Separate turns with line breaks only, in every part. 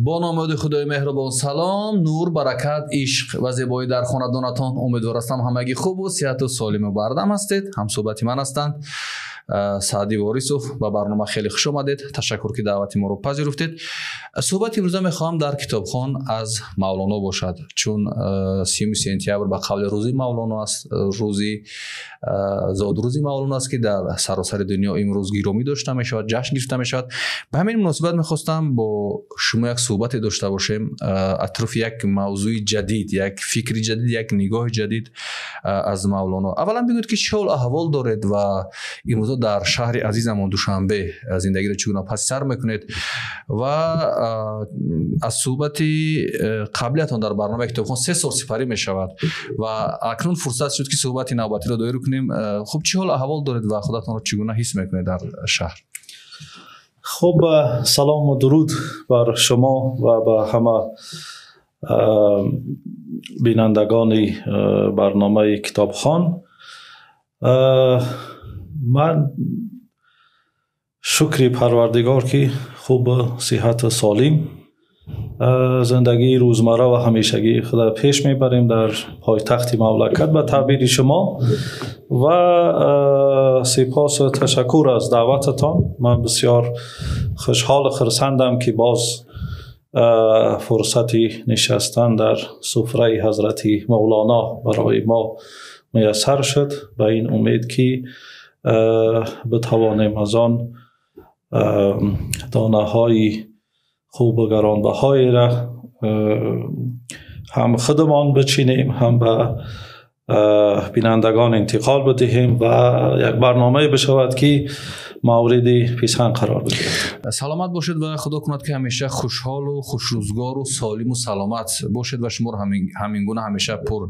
Бо номи Худои меҳрубон салом, нур, баракат, ишқ ва зебоӣ дар хонадонатон. Умедворастам ҳамагӣ хубу сиҳату солиму бардам ҳастед. Ҳамсӯҳбати ман ҳастанд Саъди Ворисов. Ба барнома хеле хуш омадед. Ташаккур, ки даъвати моро пазируфтед. Суҳбати имрӯза мехоҳам дар китобхон аз Мавлоно бошад, чун 30 сентябр ба қавли рӯзи Мавлоно аст, рӯзи зодрӯзи Мавлоно аст, ки дар саросари дунё имрӯз гиромӣ дошта мешавад, ҷашн гирифта мешавад. Ба ҳамин муносибат мехостам бо шумо як суҳбате дошта бошем атрофи як мавзӯи ҷадид, як фикри ҷадид, як нигоҳи ҷадид аз Мавлоно. Аввалан бигӯед, ки чӣ ҳол аҳвол доред ва имрӯза дар шаҳри азизамон Душанбе зиндагиро чӣ гуна паси сар мекунед ва аз суҳбати қаблиятон дар барномаи китобхон 3 сол сипарӣ мешавад ва акнун фурсат шуд, ки суҳбати навбатиро доир кунем. Хуб, чӣ ҳол аҳвол доред ва худатонро чӣ гуна ҳис мекунед дар шаҳр?
Хуб, салому дуруд бар шумо ва ба ҳама бинандагони барномаи китобхон. Ман шукри Парвардигор, ки хуб, сиҳату солим зиндагии рӯзмарра ва ҳамешагии худа пеш мебарем дар пойтахти мамлакат, ба таъбири шумо. Ва сипосу ташаккур аз даъвататон. Ман бисёр хушҳолу хурсандам, ки боз фурсати нишастан дар суфраи ҳазрати Мавлоно барои мо муяссар шуд, ба ин умед, ки битавонем аз он донаҳои хубу гаронбаҳоеро ҳам худамон бичинем, ҳам ба бинандагон интиқол بدиҳем ва як барномае бишавад, ки мавриди писанд қарор бигирад.
Саломат бошед ва Худо кунад, ки ҳамеша хушҳолу хушрӯзгору солиму саломат бошед ва шуморо ҳамин гуна ҳамеша пур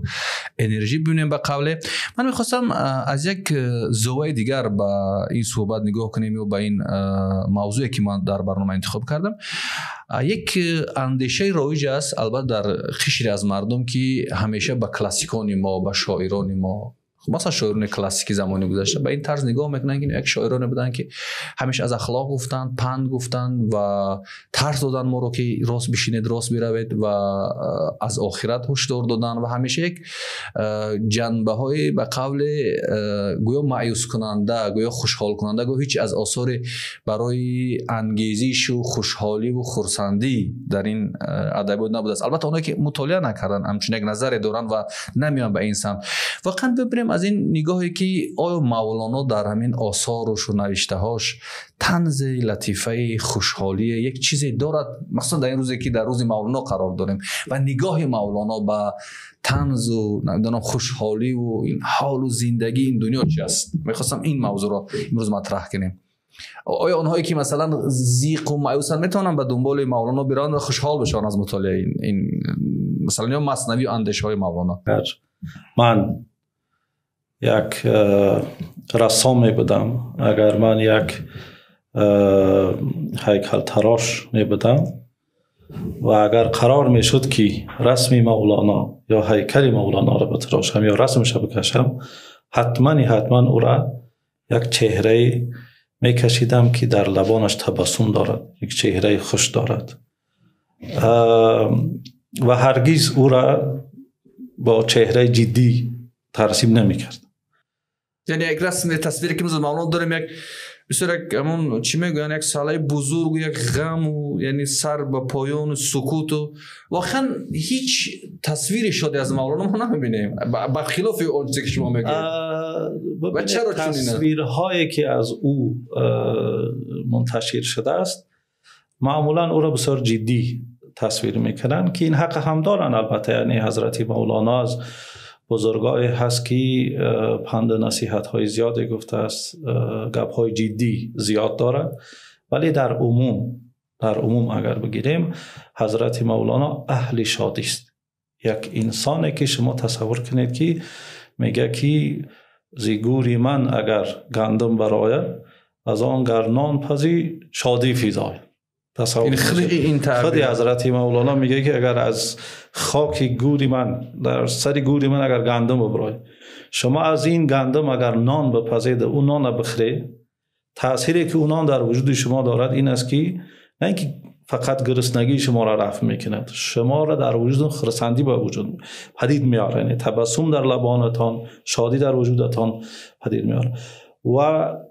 энержӣ бибинем. Ба қавле, ман мехостам аз як зовияи дигар ба ин суҳбат нигоҳ кунем ё ба ин мавзӯе, ки ман дар барнома интихоб кардам. Як андешаи роиҷ аст, албатта, дар қишре аз мардум, ки ҳамеша ба классикони мо, ба шоирони мо, масалан шоирони классики замони гузашта, ба ин тарз нигоҳ мекунанд, ки як шоироне буданд, ки ҳамеша аз ахлоқ гуфтанд, панд гуфтанд ва тарс доданд моро, ки рост бишинед, рост биравед, ва аз охират ҳушдор доданд ва ҳамеша як ҷанбаҳои, ба қавле, гӯё маъюскунанда, гӯё хушҳолкунанда, гӯё ҳеҷ аз осори барои ангезишу хушҳоливу хурсандӣ дар ин адабиёт набудааст. Албатта, онҳое ки мутолиа накарданд, ҳамчун як назаре доранд ва намеоянд ба ин самт. Воқеан бибинем аз ин нигоҳе, ки оё Мавлоно дар ҳамин осорушу навиштаҳош танзи латифаи хушҳолие, як чизе дорад, махсусан дар ин рӯзе, ки дар рӯзи Мавлоно қарор дорем, ва нигоҳи Мавлоно ба танзу, намедонам, хушҳоливу ин ҳолу зиндагии ин дунё чи аст? Мехостам ин мавзӯъро имрӯз матраҳ кунем. Оё онҳое, ки масалан зиқу маъюсанд, метавонанд ба дунболи Мавлоно бираванд ва хушҳол бишаванд аз мутолиаи ин, масалан, ё маснавию андешаҳои Мавлоно?
Ман як рассом мебудам, агар ман як ҳайкалтарош мебудам ва агар қарор мешуд, ки расми Мавлоно ё ҳайкали Мавлоноро битарошам ё расмша бикашам, ҳатмани ҳатман ӯра як чеҳрае мекашидам, ки дар лабонаш табассум дорад, як чеҳраи хуш дорад ва ҳаргиз ӯра бо чеҳраи ҷиддӣ тарсим намекард.
Яъне як расми тасвире, ки имрӯз Мавлоно дорем, як бисёр як ҳамон, чӣ мегӯянд, як салаи бузургу як ғаму, яъне сар ба поёну сукуту, воқеан ҳеҷ тасвири шоде аз Мавлоно мо намебинем, ба хилофи он чизе, ки шумо мегӯед. Ва чаро чунин аст?
Тасвирҳое, ки аз ӯ мунташир шудааст, маъмулан ӯро бисёр ҷиддӣ тасвир мекунанд, ки ин ҳақ ҳам доранд, албатта. Яъне ҳазрати Мавлоно аз бузургое ҳаст, ки панду насиҳатҳои зиёде гуфтааст, гапҳои ҷиддӣ зиёд дорад, вале дар умум агар бигирем, ҳазрати Мавлоно аҳли шодист. Як инсоне, ки шумо тасаввур кунед, ки мегӯяд, ки зи гӯри ман агар гандум барояд, аз он гар нон пазӣ, шодӣ физояд. Худи ҳазрати Мавлоно мегӯяд, ки агар аз хоки гӯри ман, дар сари гӯри ман агар гандум биброяд, шумо аз ин гандум агар нон бипазед, ӯ нона бихӯред, таъсире, ки ӯ нон дар вуҷуди шумо дорад, ин аст, ки на ин ки فقط گرسنگی شما را رفع میکند، شما را در وجود خرسندی به وجود پدید میاره، یعنی تبسم در لبانتان، شادی در وجودتان پدید میاره. و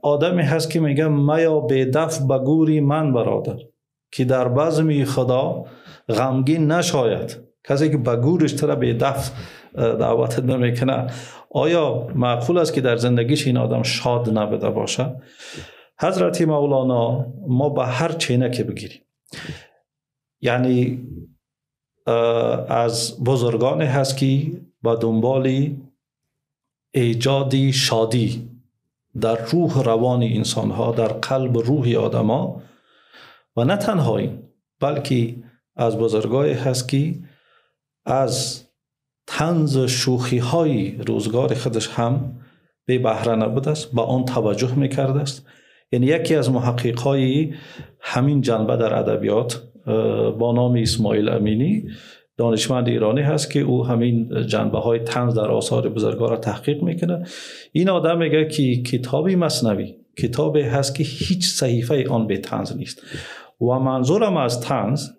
آدمی هست که میگه میا به دف به گوری من برادر که در بزمی خدا غمگین نشاید. کسی که به گورش تر به دف دعوت نمیکنه، آیا معقول است که در زندگیش این آدم شاد نبوده باشه؟ حضرت مولانا ما به هر چینه که بگیریم، یعنی از بزرگان هست که با دنبال ایجاد شادی در روح روان انسان ها، در قلب روح آدم ها، و نه تنها این، بلکه از بزرگای هست که از طنز شوخی های روزگار خودش هم بی بهره نبوده است، با آن توجه میکرده است. یعنی یکی از محققای همین جنبه در ادبیات با نام اسماعیل امینی، دانشمند ایرانی هست که او همین جنبه های طنز در آثار بزرگان را تحقیق میکنه. این آدم میگه که کتابی مثنوی کتابی هست که هیچ صحیفه آن به طنز نیست. و منظورم از طنز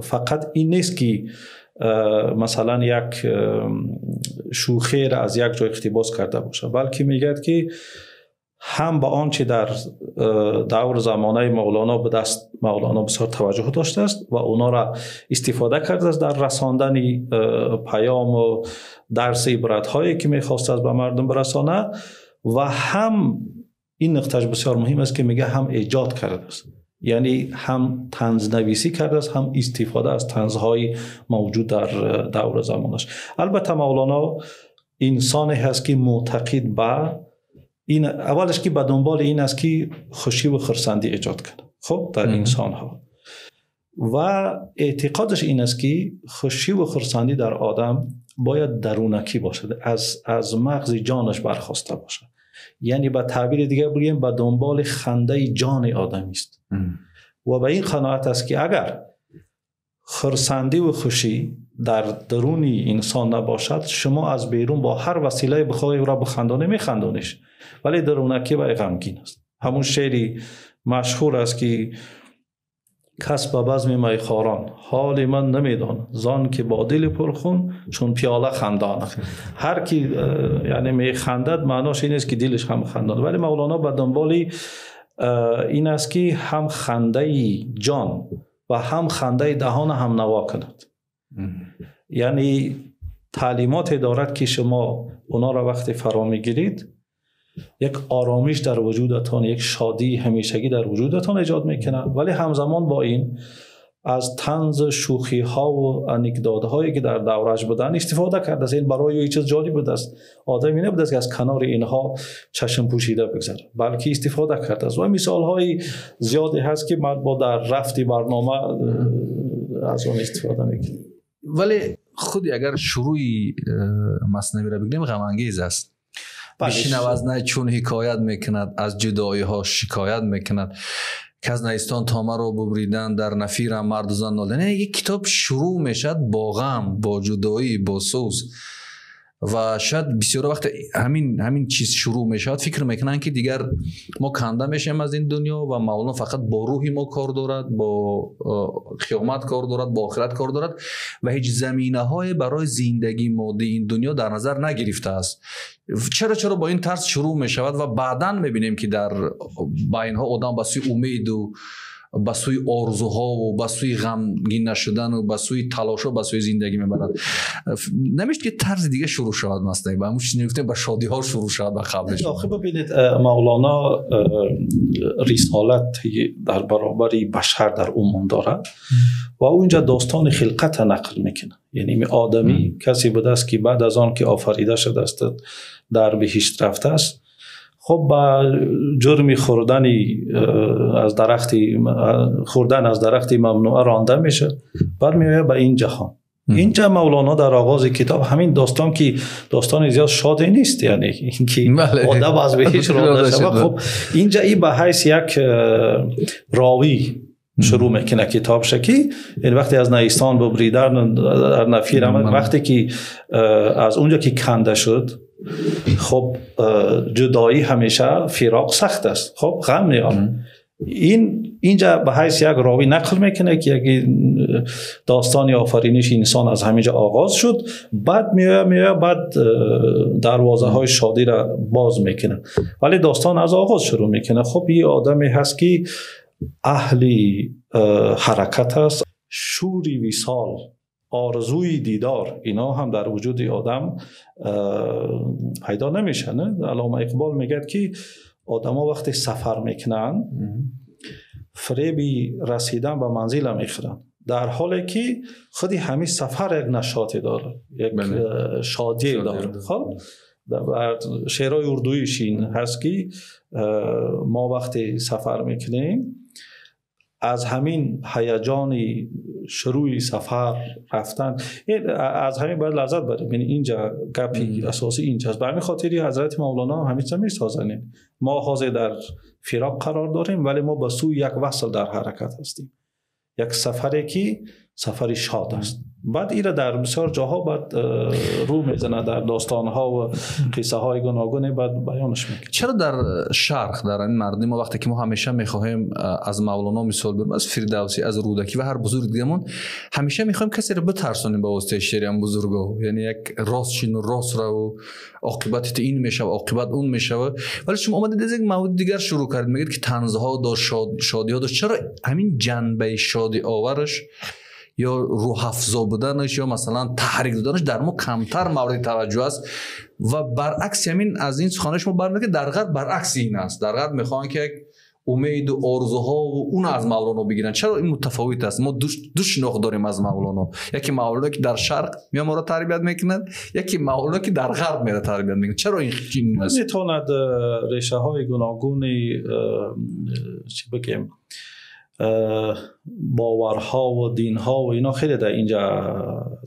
فقط این نیست که مثلا یک شوخی را از یک جای اقتباس کرده باشه، بلکه میگه که هم با آنچه در دور زمانه مولانا به دست مولانا بسیار توجه داشته است و اونا را استفاده کرده است در رساندن پیام و درس عبرت هایی که میخواست است به مردم برسانه، و هم این نقطه‌اش بسیار مهم است که میگه هم ایجاد کرده است، یعنی هم طنز نویسی کرده است، هم استفاده از طنزهای موجود در دور زمانش. البته مولانا انسانی هست که معتقد به این، اولش که به دنبال این است که خوشی و خرسندی ایجاد کنه خب در انسان ها، و اعتقادش این است که خوشی و خرسندی در آدم باید درونکی باشد، از مغز جانش برخواسته باشد. یعنی به تعبیر دیگه بگیم به دنبال خنده جان آدمی است. و به این قناعت است که اگر خرسندی و خوشی در درون انسان نباشد، شما از بیرون با هر وسیله بخواهی او را بخندانی میخندانیش، ولی درونکی و غمگین است. همون شعری مشهور است که کس به بزم میخواران حال من نمیدان، زان که با دل پرخون چون پیاله خندان. هر کی یعنی میخندد معناش این است که دلش هم خندان، ولی مولانا به دنبال این است که هم خنده جان و هم خنده دهان هم نوا کند. یعنی تعلیمات دارد که شما اونا را وقتی فرا میگیرید یک آرامش در وجودتان، یک شادی همیشگی در وجودتان ایجاد میکنه، ولی همزمان با این از طنز شوخی ها و انکدات هایی که در دورش بودن استفاده کرده است. این برای یه چیز جالب بوده است، آدمی نبوده است که از کنار اینها چشم پوشیده بگذره، بلکه استفاده کرده است. و مثال های زیادی هست که من با در رفتی برنامه از اون استفاده میکنم.
ولی خود اگر شروع مثنوی را بگیریم غم انگیز است. بشنو از نی چون حکایت میکند، از جدایی ها شکایت میکند، که از نیستان تا مرا ببریدن، در نفیرم مرد و زن نالدن. یک کتاب شروع میشد با غم، با جدایی، با سوز، و شاید بسیار وقت همین چیز شروع میشد فکر میکنن که دیگر ما کنده میشیم از این دنیا و مولانا فقط با روح ما کار دارد، با قیامت کار دارد، با آخرت کار دارد و هیچ زمینه های برای زندگی مادی این دنیا در نظر نگرفته است. چرا با این ترس شروع میشود و بعداً میبینیم که در بینها آدم به سوی امید و به سوی آرزوها و به سوی غمگین نشدن و به سوی تلاش و به سوی زندگی میبرد. نمیشه که طرز دیگه شروع شود، مثلا با همون چیزی گفتیم با شادی ها شروع شود. قبلش
آخه ببینید مولانا رسالت در برابر بشر در عموم دارد و اونجا داستان خلقت نقل میکنه. یعنی آدمی کسی بوده است که بعد از آن که آفریده شده است در بهشت رفته است، خب با جرم خوردن از درخت ممنوعه رانده میشه، بعد میآید به این جهان. اینجا مولانا در آغاز کتاب همین داستان که داستان زیاد شادی نیست، یعنی اینکه آدم از بهشت رانده شده. خب اینجا این به حیث یک راوی شروع میکنه کتاب شکی، یعنی وقتی از نیستان ببریدن در نفیر، وقتی که از اونجا که کنده شد، خب جدایی همیشه فراق سخت است، خب غم میاد. این اینجا به حیث یک راوی نقل میکنه که یک داستان آفرینش انسان از همینجا آغاز شد، بعد میاد بعد دروازه های شادی را باز میکنه، ولی داستان از آغاز شروع میکنه. خب یه آدمی هست که اهل حرکت است، شوری وصال، آرزوی دیدار، اینا هم در وجود آدم پیدا نمیشه. نه؟ علامه اقبال میگه که آدم ها وقتی سفر میکنن فریبی رسیدن به منزل میخورن، در حالی که خودی همین سفر یک نشاطی داره، یک شادی داره. خب در شعرهای اردویش این هست که ما وقتی سفر میکنیم از همین هیجان شروع سفر رفتن، از همین باید لذت بریم. یعنی اینجا گپی اساسی اینجاست. به همین خاطری حضرت مولانا همین میسازن. ما حاضر در فراق قرار داریم، ولی ما به سوی یک وصل در حرکت هستیم، یک سفری که سفر شاد است. بعد ایره در بسیار جاها بعد رو میزنه، در داستانها و قصه های گوناگون بعد بیانش میکنه.
چرا در شرق، در این مردم ما وقتی که ما همیشه میخواهیم از مولانا مثال بریم، از فردوسی، از رودکی و هر بزرگ دیگه‌مون، همیشه میخوایم کسی رو بترسونیم با واسطه شعر هم بزرگا، یعنی یک راست چین و راست رو و عاقبت این میشه و عاقبت اون میشه. ولی شما اومدید از یک موضوع دیگر شروع کردید، میگید که طنزها داشت، شادی‌ها داشت. چرا همین جنبه شادی آورش یا روح افزا بودنش یا مثلا تحریک دادنش در ما کمتر مورد توجه است و برعکس همین از این سخنان شما برمیاد که در غرب برعکس این است. در غرب میخوان که یک امید و آرزوها و اون از مولانا بگیرن. چرا این متفاوت است؟ ما دو شناخت داریم از مولانا، یکی مولانا که در شرق میاد ما را تربیت میکند، یکی مولانا که در غرب میره تربیت میکند. چرا این است؟
میتواند ریشه های گوناگون چی بگیم باورها و دینها و اینا خیلی در اینجا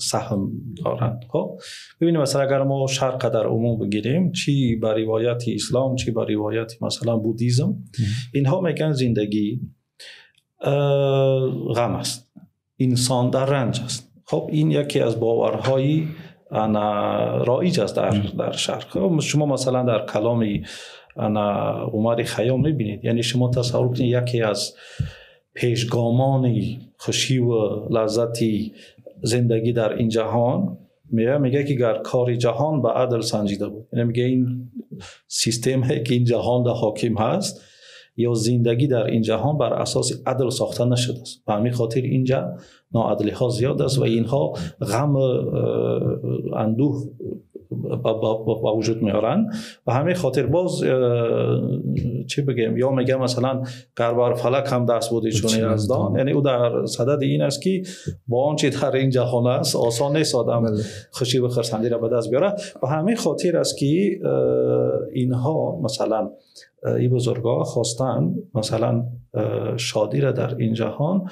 سهم دارند. خب ببینیم مثلا اگر ما شرق در عموم بگیریم، چی بر روایت اسلام، چی بر روایت مثلا بودیزم، اینها میگن زندگی غم است، انسان در رنج است. خب این یکی از باورهای رایج است در شرق. شما مثلا در کلام عمر خیام میبینید، یعنی شما تصور کنید یکی از پیشگامان خوشی و لذتی زندگی در این جهان میگه که گر کار جهان به عدل سنجیده بود، یعنی میگه این سیستم که این جهان در حاکم هست یا زندگی در این جهان بر اساس عدل ساخته نشده است، به همین خاطر اینجا ناعدلی ها زیاد است و اینها غم اندوه با وجود میارن. و همین خاطر باز چی بگیم، یا میگه مثلا گر فلک هم دست بودی چون یزدان، یعنی او در صدد این است که با آنچه در این جهان است آسان نیست آدم خوشی و خرسندی را به دست بیاره. و همین خاطر است که اینها مثلا این بزرگا خواستن مثلا شادی را در این جهان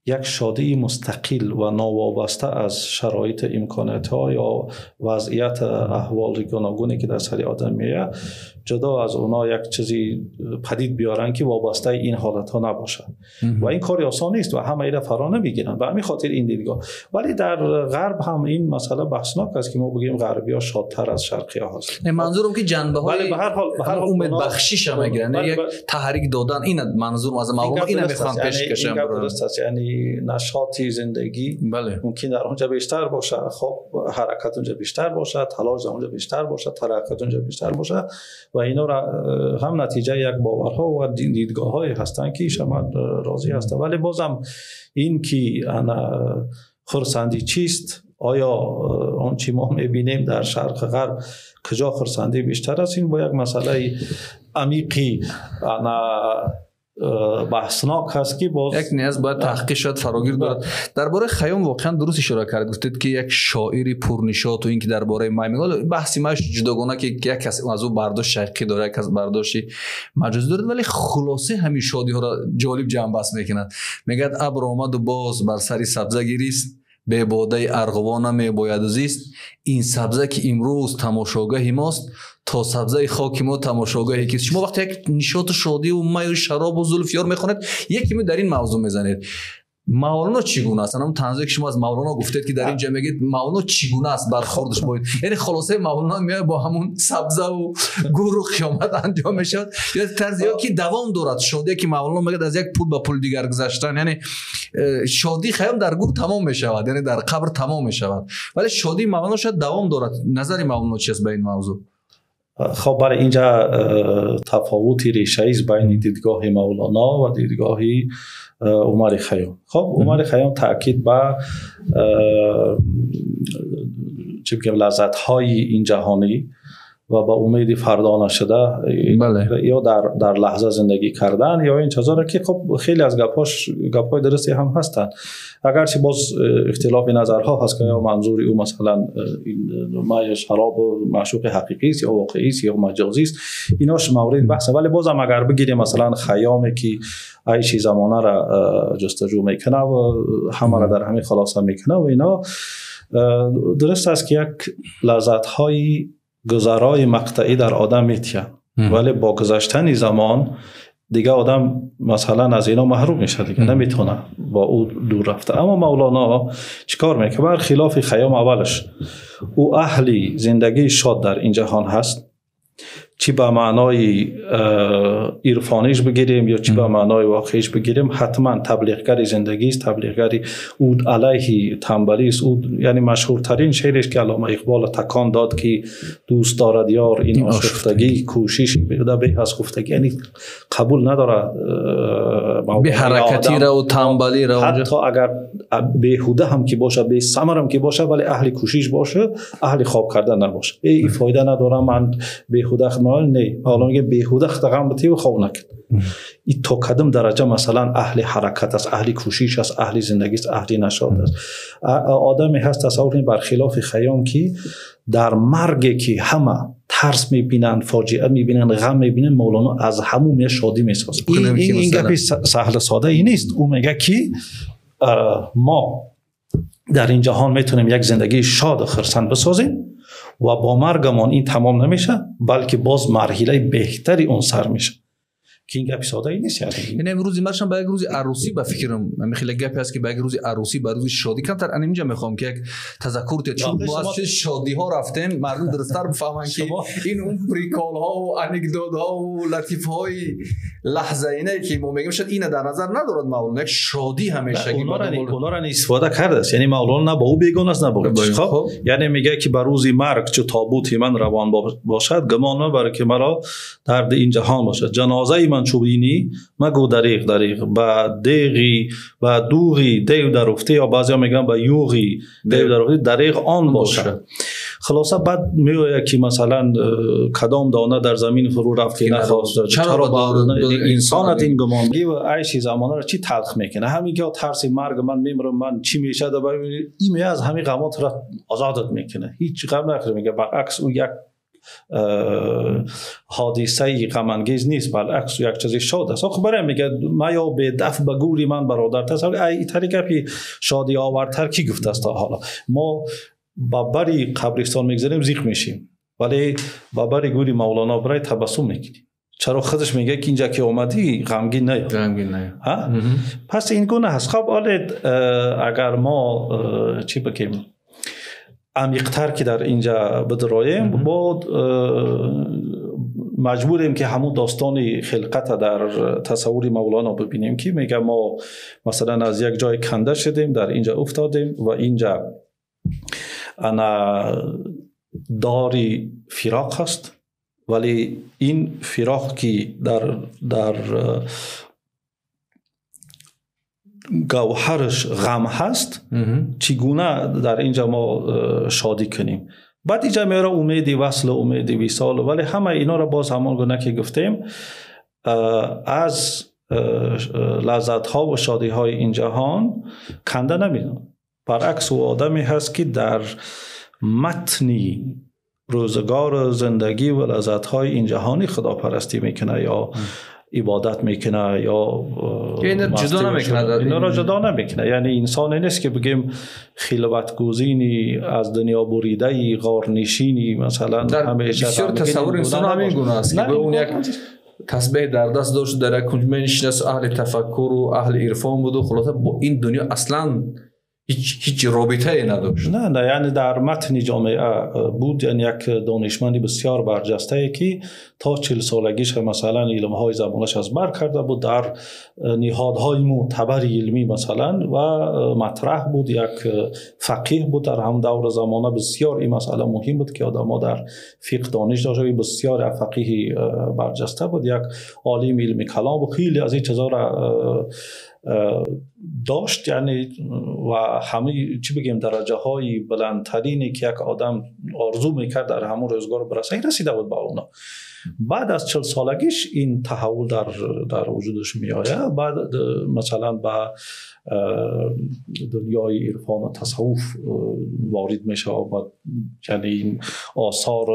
یک شادی مستقل و ناوابسته از شرایط امکانات ها یا وضعیت احوال گوناگونی که در سر آدم میاد، جدا از اونا یک چیزی پدید بیارن که وابسته این حالت ها نباشد. و این کاری آسان نیست و همه ایره فرا نمیگیرن، به همین خاطر این دیدگاه. ولی در غرب هم این مسئله بحثناک است که ما بگیم غربی ها شادتر از شرقی ها هستند.
منظورم که جنبه های
به هر حال
امید بخشیش هم میگیرن، یک تحریک دادن، این منظورم از موضوع اینو میخوام پیش کشم.
یعنی نشاط زندگی بله. ممکن در اونجا بیشتر باشه، خب حرکت اونجا بیشتر باشه، تلاش اونجا بیشتر باشه، ترقیت اونجا بیشتر باشه و اینا را هم نتیجه یک باورها و دیدگاه‌های هستند که شما راضی هستم. ولی بازم این که خرسندی چیست، آیا آنچه ما میبینیم در شرق غرب کجا خرسندی بیشتر است، این با یک مسئله عمیقی بحثناک هست که باز
یک نیاز باید تحقیق شد، فراگیر دارد. درباره خیام واقعا درست اشاره کرد، گفتید که یک شاعری پرنشاط و اینکه درباره می میگه بحثی ماش جداگانه که یک کس از او برداشت شرقی داره، یک کس برداشت مجازی داره، ولی خلاصه همین شادی ها را جالب جمع بست میکند. میگه ابر آمد و باز بر سر سبزه گریست، به باده ارغوان میباید زیست، این سبزه که امروز تماشاگاه ماست تا سبزه خاک ما تماشاگاه کیست. شما وقتی یک نشاط شادی و می و شراب و زلفیار میخواند، یکی می در این موضوع میزنید. Мавлоно чӣ гуна аст? Ҳамон танзие ки шумо аз Мавлоно гуфтед ки дар инҷо мегӯед Мавлоно чӣ гуна аст бархӯрдаш бо, яъне хулосаи Мавлоно меояд бо ҳамон сабза ва гур ва қиёмат анҷом мешавад ё тарзе ки давом дорад шодие ки Мавлоно мегӯяд аз як пул ба пули дигар гузаштан, яъне шодии Хайём дар гур тамом мешавад, яъне дар қабр тамом мешавад, вале шодии Мавлоно шояд давом дорад. Назари Мавлоно чист ба ин мавзӯъ?
خب برای اینجا تفاوتی ریشه‌ای است بین دیدگاه مولانا و دیدگاه عمر خیام. خب عمر خیام تاکید به چه بگم لذت‌های این جهانی و با امید فردا نشده یا در لحظه زندگی کردن یا این چیزا را که خب خیلی از گپ‌های درستی هم هستند، اگرچه باز اختلاف نظرها هست که یا منظور او مثلا می شراب و معشوق حقیقی است یا واقعی است یا مجازی است، ایناش مورد بحثه. ولی بازم اگر بگیریم مثلا خیامی که عیش زمانه را جستجو میکنه و همه را در همین خلاصه میکنه و اینا، درست است که یک لذت‌های گذرای مقطعی در آدم میتیه، ولی با گذشتن زمان دیگه آدم مثلا از اینا محروم میشه، دیگه نمیتونه با او دور رفته. اما مولانا چیکار میکنه؟ برخلاف خیام اولش، او اهلی زندگی شاد در این جهان هست، چی به معنای عرفانیش بگیریم یا چی به معنای واقعیش بگیریم، حتما تبلیغگر زندگی است، تبلیغگر او علیه تنبلی است. او یعنی مشهورترین شعرش که علامه اقبال تکان داد که دوست دارد یار این آشفتگی، کوشش به از خفتگی، یعنی قبول نداره
به حرکتی را و تنبلی را،
حتی اگر بیهوده هم که باشه، بی ثمر هم که باشه، ولی اهل کوشش باشه، اهل خواب کردن نباشه. ای فایده نداره من بیهوده، نه حالا میگه بیهوده غم بتی و خواب نکن. این تا کدام درجه مثلا اهل حرکت است، اهل کوشش است، اهل زندگی است، اهل نشاط است. آدمی هست تصور کنید برخلاف خیام که در مرگ که همه ترس میبینن، فاجعه میبینن، غم میبینن، مولانا از همون می شادی میسازه. این گپ سهل ساده ای نیست. او میگه که ما در این جهان میتونیم یک زندگی شاد و خرسند بسازیم و با مرگمان این تمام نمیشه، بلکه باز مرحله بهتری اون سر میشه که این گپی ساده ای نیست.
یعنی امروز مرشم با یک روز عروسی به فکرم من خیلی گپی هست که با یک روز عروسی با روز شادی کمتر. انا اینجا میخوام که یک تذکر ته، چون ما از چه شادی ها رفتیم مردم درست‌تر بفهمن که این اون پریکال ها و انکدوت ها و لطیف های لحظه اینه که ما میگیم شاید اینو در نظر ندارد مولانا، یک شادی همیشگی
اونا را استفاده کرده است. یعنی مولانا نه با او بیگانه است نه با خب، یعنی میگه که بر روز مرگ چو تابوت من روان باشد، گمان مبر که مرا درد این جهان باشد، جنازه من چوبینی مگو دریغ دریغ، با دیغی با دوغی دیو در افته، یا بعضیا میگن با یوغی دیو در افته، دریغ آن باشد. خلاصه بعد میگه که مثلا کدام دانه در زمین فرو رفت که نخواست، چرا با انسانت این گمان و عیش زمانه را چی تلخ میکنه، همین که ترس مرگ من میمرم من چی میشه، این از همین غمات را آزادت میکنه، هیچ غم نخوره. میگه برعکس او یک حادثه غم انگیز نیست، برعکس یک چیز شاد است. خب برای میگه ما یا به دف به گوری من برادر تصور ای طریقه پی شادی آورتر کی گفته است تا حالا. ما با بری قبرستان میگذریم زیق میشیم، ولی با بری گوری مولانا برای تبسم میکنیم. چرا خودش میگه که اینجا که اومدی غمگین نه،
غمگین نه.
پس این گونه هست. خب حالا اگر ما چی بگیم عمیق‌تر که در اینجا بدراییم، با مجبوریم که همون داستان خلقت در تصور مولانا ببینیم که میگه ما مثلا از یک جای کنده شدیم در اینجا افتادیم و اینجا انا داری فراق هست، ولی این فراق که در گوهرش غم هست، چگونه در اینجا ما شادی کنیم. بعد اینجا میاره امیدی وصل و امیدی وصال، ولی همه اینا را باز همان گونه که گفتیم از لذت ها و شادی های این جهان کنده نمیدن. برعکس او آدمی هست که در متنی روزگار زندگی و لذت های این جهانی خداپرستی میکنه یا عبادت میکنه یا
اینا جدا نمیکنه،
اینا را جدا نمیکنه. یعنی انسان نیست که بگیم خلوتگزینی از دنیا بریده، غارنشینی مثلا.
همیشه بسیار تصور انسان همین گونه است که به اون یک тасбеҳ дар даст дошт, дар як кунҷ менишаст, аҳли тафаккур ва аҳли ирфон буд ва хулоса бо ин дунё аслан ҳеҷ робитае надошт.
Не, яъне дар матни ҷомеа буд, яъне як донишманди бисёр барҷастае ки то 40 солагиш масалан илмҳои забонаш аз бар карда буд, дар ниҳодҳои мӯътабари илмӣ масалан ва матраҳ буд, як фақиҳ буд дар ҳам давра замона. Бисёр ин масъала муҳим буд ки одамҳо дар фиқҳ дониш дошта, бисёр як фақиҳи барҷаста буд, як олими илми калом буд, хеле аз ин чизҳоро дошт, яъне ва ҳама чӣ бигем дараҷаҳои баландтарине ки як одам орзу мекард дар ҳамон рӯзгор бирасад, расида буд ба онҳо. Баъд аз 40 солагиш ин таҳаввул дар вуҷудаш меояд. Баъд масалан ба дунёи ирфон ва тасаввуф ворид мешавад, баъд яъне ин осор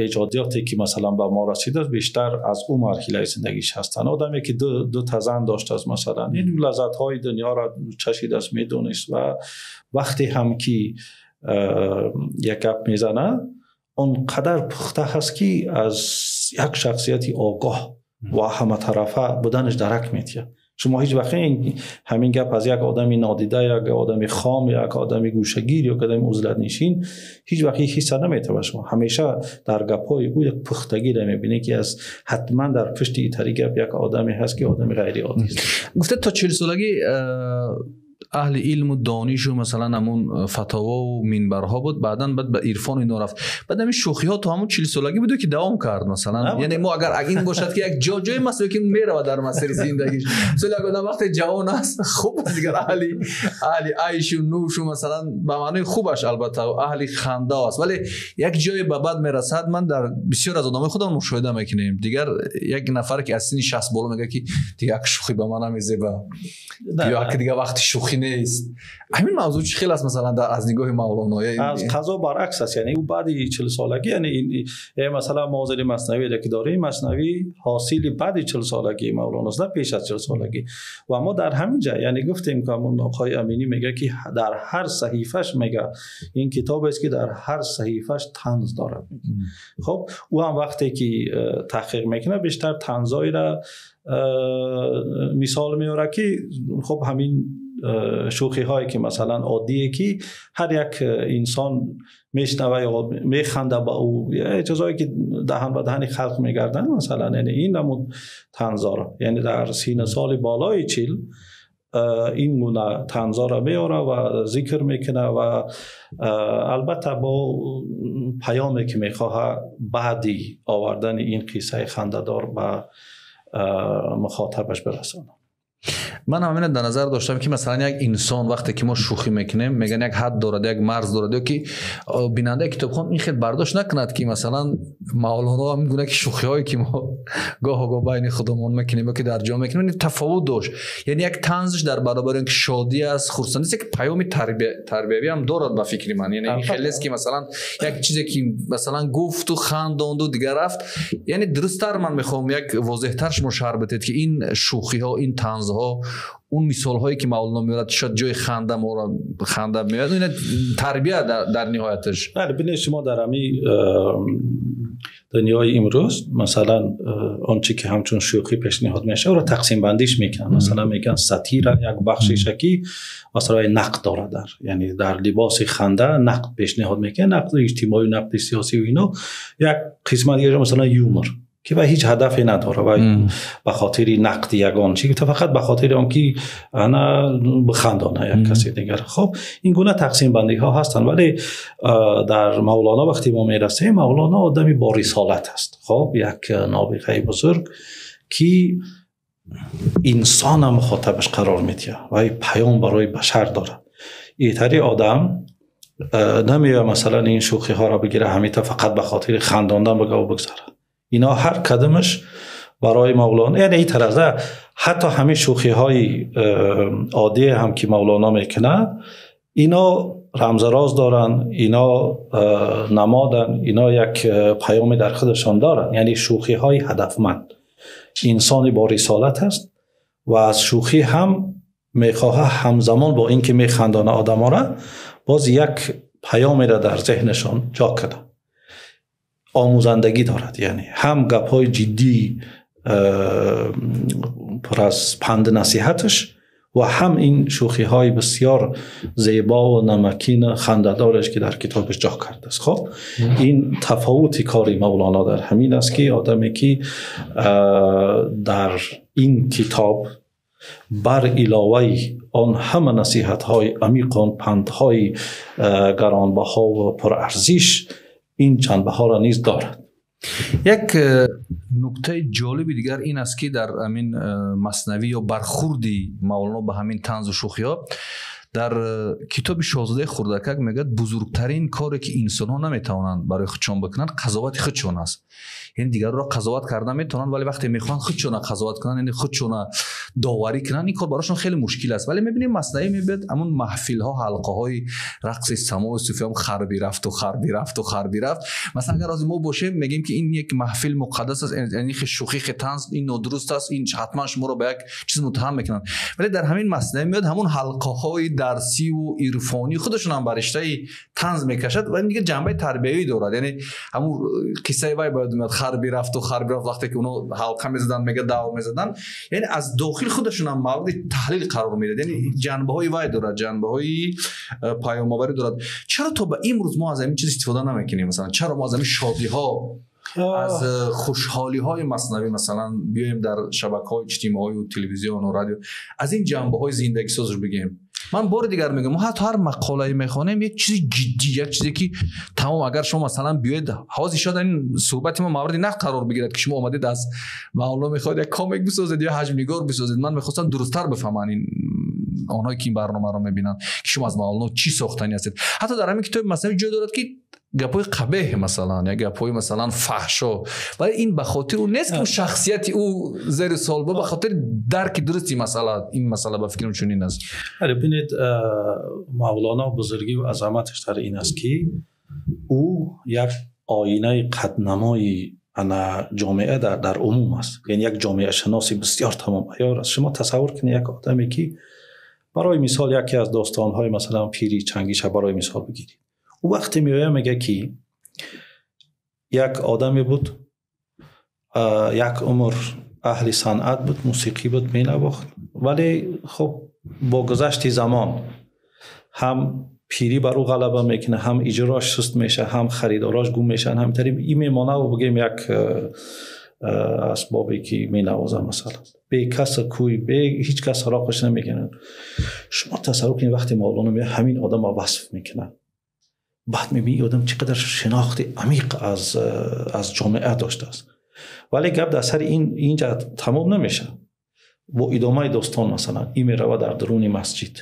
эҷодиёте ки масалан ба мо расидааст бештар аз ӯ марҳилаи зиндагиш ҳастанд. Одаме ки ду та зан доштааст масалан, ин лаззатҳои дунёро чашидааст, медонист ва вақте ҳам ки як гап мезанад он қадар пухта ҳаст ки аз як шахсияти огоҳ ва ҳаматарафа буданаш дарак медиҳад. Шумо ҳеҷ вақт ҳамин гап аз як одами нодида, як одами хом, як одами гӯшагир ё одами узлатнишин ҳеҷ вақт ҳисса наметавад. Шумо ҳамеша дар гапҳои ӯ як пухтагиро мебинед ки аз ҳатман дар пушти итари гап як одаме ҳаст ки одами ғайриоддӣ аст.
Гуфта то 40 солагӣ аҳли илму донишу масалан ҳамун фатово ва минбарҳо буд, баъдан баъд ба ирфон ино рафт. Баъд ҳамин шӯхиҳо то ҳамун 40 солагӣ буду ки давом кард масалан. Яъне мо агар ин бошад ки як ҷое масалан ки меравад дар масири зиндагиш, масалан як одам вақте ҷавон аст хуб аст, дигар аҳли айшу нӯшу масалан ба маънои хубаш албатта аҳли ханда аст, вале як ҷое ба бад мерасад. Ман дар бисёр аз одамои худам мушоҳида мекунем, дигар як нафар ки аз синни 60 боло мегӯяд ки дигар як шӯхӣ ба ман намезеба ё ки дигар вақти шӯхӣ нест. Ҳамин мавзӯъ чӣ хел аст масалан аз нигоҳи Мавлоно?
Аз қазо баръакс аст, яъне ӯ баъди 40 солагӣ, яъне масалан мо ҳозир маснавиро ки дорем, маснавӣ ҳосили баъди 40 солагии Мавлоно аст, на пеш аз 40 солагӣ. Ва мо дар ҳамин ҷа яъне гуфтем ки ҳамон оқои Аминӣ мегӯяд ки дар ҳар саҳифаш мегӯяд ин китоб аст ки дар ҳар саҳифаш танз дорад. Хоб ӯ ҳам вақте ки таҳқиқ мекунад бештар танзҳоеро мисол меорад ки хоб ҳамин шӯхиҳое ки масалан оддие ки ҳар як инсон мешнава ё механда ба ӯ, чизҳое ки даҳан ба даҳани халқ мегарданд масалан, яъне ин намуд танзҳоро, яъне дар синни соли болои 40 ин гуна танзҳоро меорад ва зикр мекунад ва албатта бо паёме ки мехоҳад баъди овардани ин қиссаи хандадор ба мухотабаш бирасонад.
Ман ҳаминро дар назар доштам ки масалан як инсон вақте ки мо шӯхӣ мекунем, мегӯянд як ҳад дорад, як марз дорад, ё ки бинандаи китобхон ин хел бардошт накунад ки масалан Мавлоно ҳамин гуна ки шӯхиҳое ки мо гоҳо-гоҳ байни худамон мекунем ё ки дар ҷо мекунем, тафовут дошт. Яъне як танзиш дар баробари он ки шодӣ аст, хурсандӣ аст, як паёми тарбиявӣ ҳам дорад ба фикри ман. Яъне ин хеле аст ки масалан як чизе ки масалан гуфту хандонду дигар рафт. Яъне дурусттар ман мехоҳам як возеҳтар шумо шарҳ бидиҳед ки ин шӯхиҳо, ин танзҳо, он мисолҳое ки Мавлоно меорад, шояд ҷои ханда моро ханда меорад, ин тарбия дар ниҳояташ.
Бале, бинед шумо дар ҳамин дунёи имрӯз масалан он чи ки ҳамчун шӯхӣ пешниҳод мешавад, ӯро тақсимбандиш мекунанд. Масалан мегӯянд сатира як бахшиша ки масалан нақд дорад, дар яъне дар либоси ханда нақд пешниҳод мекунад, нақди иҷтимоӣ, нақди сиёсӣ ва ино. Як қисмат дигаре масалан юмор ки ва ҳеҷ ҳадафе надорад ва ба хотири нақди ягон чи, фақат ба хотири он ки ана бихандона як каси дигар. Хоб ин гуна тақсимбандиҳо ҳастанд, вале дар Мавлоно вақте мо мерасем, Мавлоно одами бо рисолат аст. Хоб як нобиғаи бузург ки инсона мухотабаш қарор медиҳад ва паём барои башар дорад. Итари одам намеояд масалан ин шӯхиҳоро бигирад ҳамита фақат ба хотири хандондан бигаву бигзарад. Ино ҳар кадомаш барои Мавлоно, яъне ин тараза ҳатто ҳамин шӯхиҳои оддие ҳам ки Мавлоно мекунад, ино рамзароз доранд, ино намоданд, ино як паёме дар худашон доранд. Яъне шӯхиҳои ҳадафманд. Инсони бо рисолат аст ва аз шӯхӣ ҳам мехоҳад ҳамзамон бо ин ки механдона одаморо, боз як паёмеро дар зеҳнашон ҷо кунад. آموزندگی دارد، یعنی هم گپ‌های جدی پر از پند نصیحتش و هم این شوخی‌های بسیار زیبا و نمکین خنده‌دارش که در کتابش جا کرده است. خب این تفاوت کاری مولانا در همین است که آدمی که در این کتاب بر علاوه آن همه نصیحت‌های عمیق، آن پندهای گرانبها و پرارزش، این جنبه‌ها را نیز دارد.
یک نکته جالب دیگر این است که در همین مثنوی یا برخوردی مولانا به همین طنز و شوخی‌ها در کتاب شاهزاده خردکک میگه بزرگترین کاری که انسان‌ها نمیتوانند برای خودشان بکنند قضاوت خودشان است. یعنی دیگر را قضاوت کردن میتونن، ولی وقتی میخوان خودشون قضاوت کنن، یعنی خودشون داوری کنن، این کار براشون خیلی مشکل است. ولی میبینیم مثنوی میبینید همون محفل ها، حلقه های رقص سماع و صوفی هم خربی رفت و خربی رفت و خربی رفت. مثلا اگر از ما باشه میگیم که این یک محفل مقدس است، یعنی شوخی طنز این نادرست است، این حتما شما رو به یک چیز متهم میکنن. ولی در همین مثنوی میاد همون حلقه های درسی و عرفانی خودشون هم برشته طنز میکشد و این دیگه جنبه تربیوی دارد. یعنی همون قصه وای باید میاد خربی رفت و خربی رفت، وقتی که اونو حلقه میزدن میگه دعوا میزدن، یعنی از داخل خودشون هم مورد تحلیل قرار میده. یعنی جنبه های وای دارد، جنبه های پیام آوری دارد. چرا تا به امروز ما از این چیز استفاده نمیکنیم؟ مثلا چرا ما از این شادی ها، از خوشحالی های مثنوی مثلا بیایم در شبکه های اجتماعی و تلویزیون و رادیو از این جنبه های زندگی ساز رو بگیم؟ من بار دیگر میگم ما حتی هر مقاله میخوانیم یک چیز جدی، یک چیزی که تمام اگر شما مثلا بیاید حاضر شد این صحبت ما مورد نقد قرار بگیرد که شما آمدید از مولانا میخواید یک کامیک بسازید یا حجم نگار بسازید، من میخواستم درستتر بفهمن این آنهایی که این برنامه رو میبینن که شما از مولانا چی ساختنی هستید. حتی در همین کتاب مثلا جای دارد که گپای قبیح مثلا یا گپای مثلا فحشا، ولی این به خاطر او نیست که شخصیت او زیر سوال، به خاطر درک درستی مسئله این مسئله به فکرم چنین است.
آره ببینید مولانا بزرگی و عظمتش در این است که او یک آینه قدنمای انا جامعه در عموم است، یعنی یک جامعه شناسی بسیار تمام عیار است. شما تصور کنید یک آدمی که برای مثال یکی از داستان‌های مثلا پیری چنگیش برای مثال بگیرید، او وقتی میآید میگه که یک آدمی بود، یک عمر اهل صنعت بود، موسیقی بود، مینواخت، ولی خب با گذشت زمان هم پیری بر او غلبه میکنه، هم اجراش سست میشه، هم خریداراش گم میشن، هم تریم این میمانه و بگیم یک اسبابی که مینوازه مثلا به کس کوی به هیچ کس سراغش نمیکنه. شما تصور کنید وقتی مولانا میاد همین آدم رو وصف میکنه، بعد میبینی آدم چقدر شناخت عمیق از جامعه داشته است. ولی گپ در سر این اینجا تمام نمیشه. با ادامه داستان مثلا این میره در درون مسجد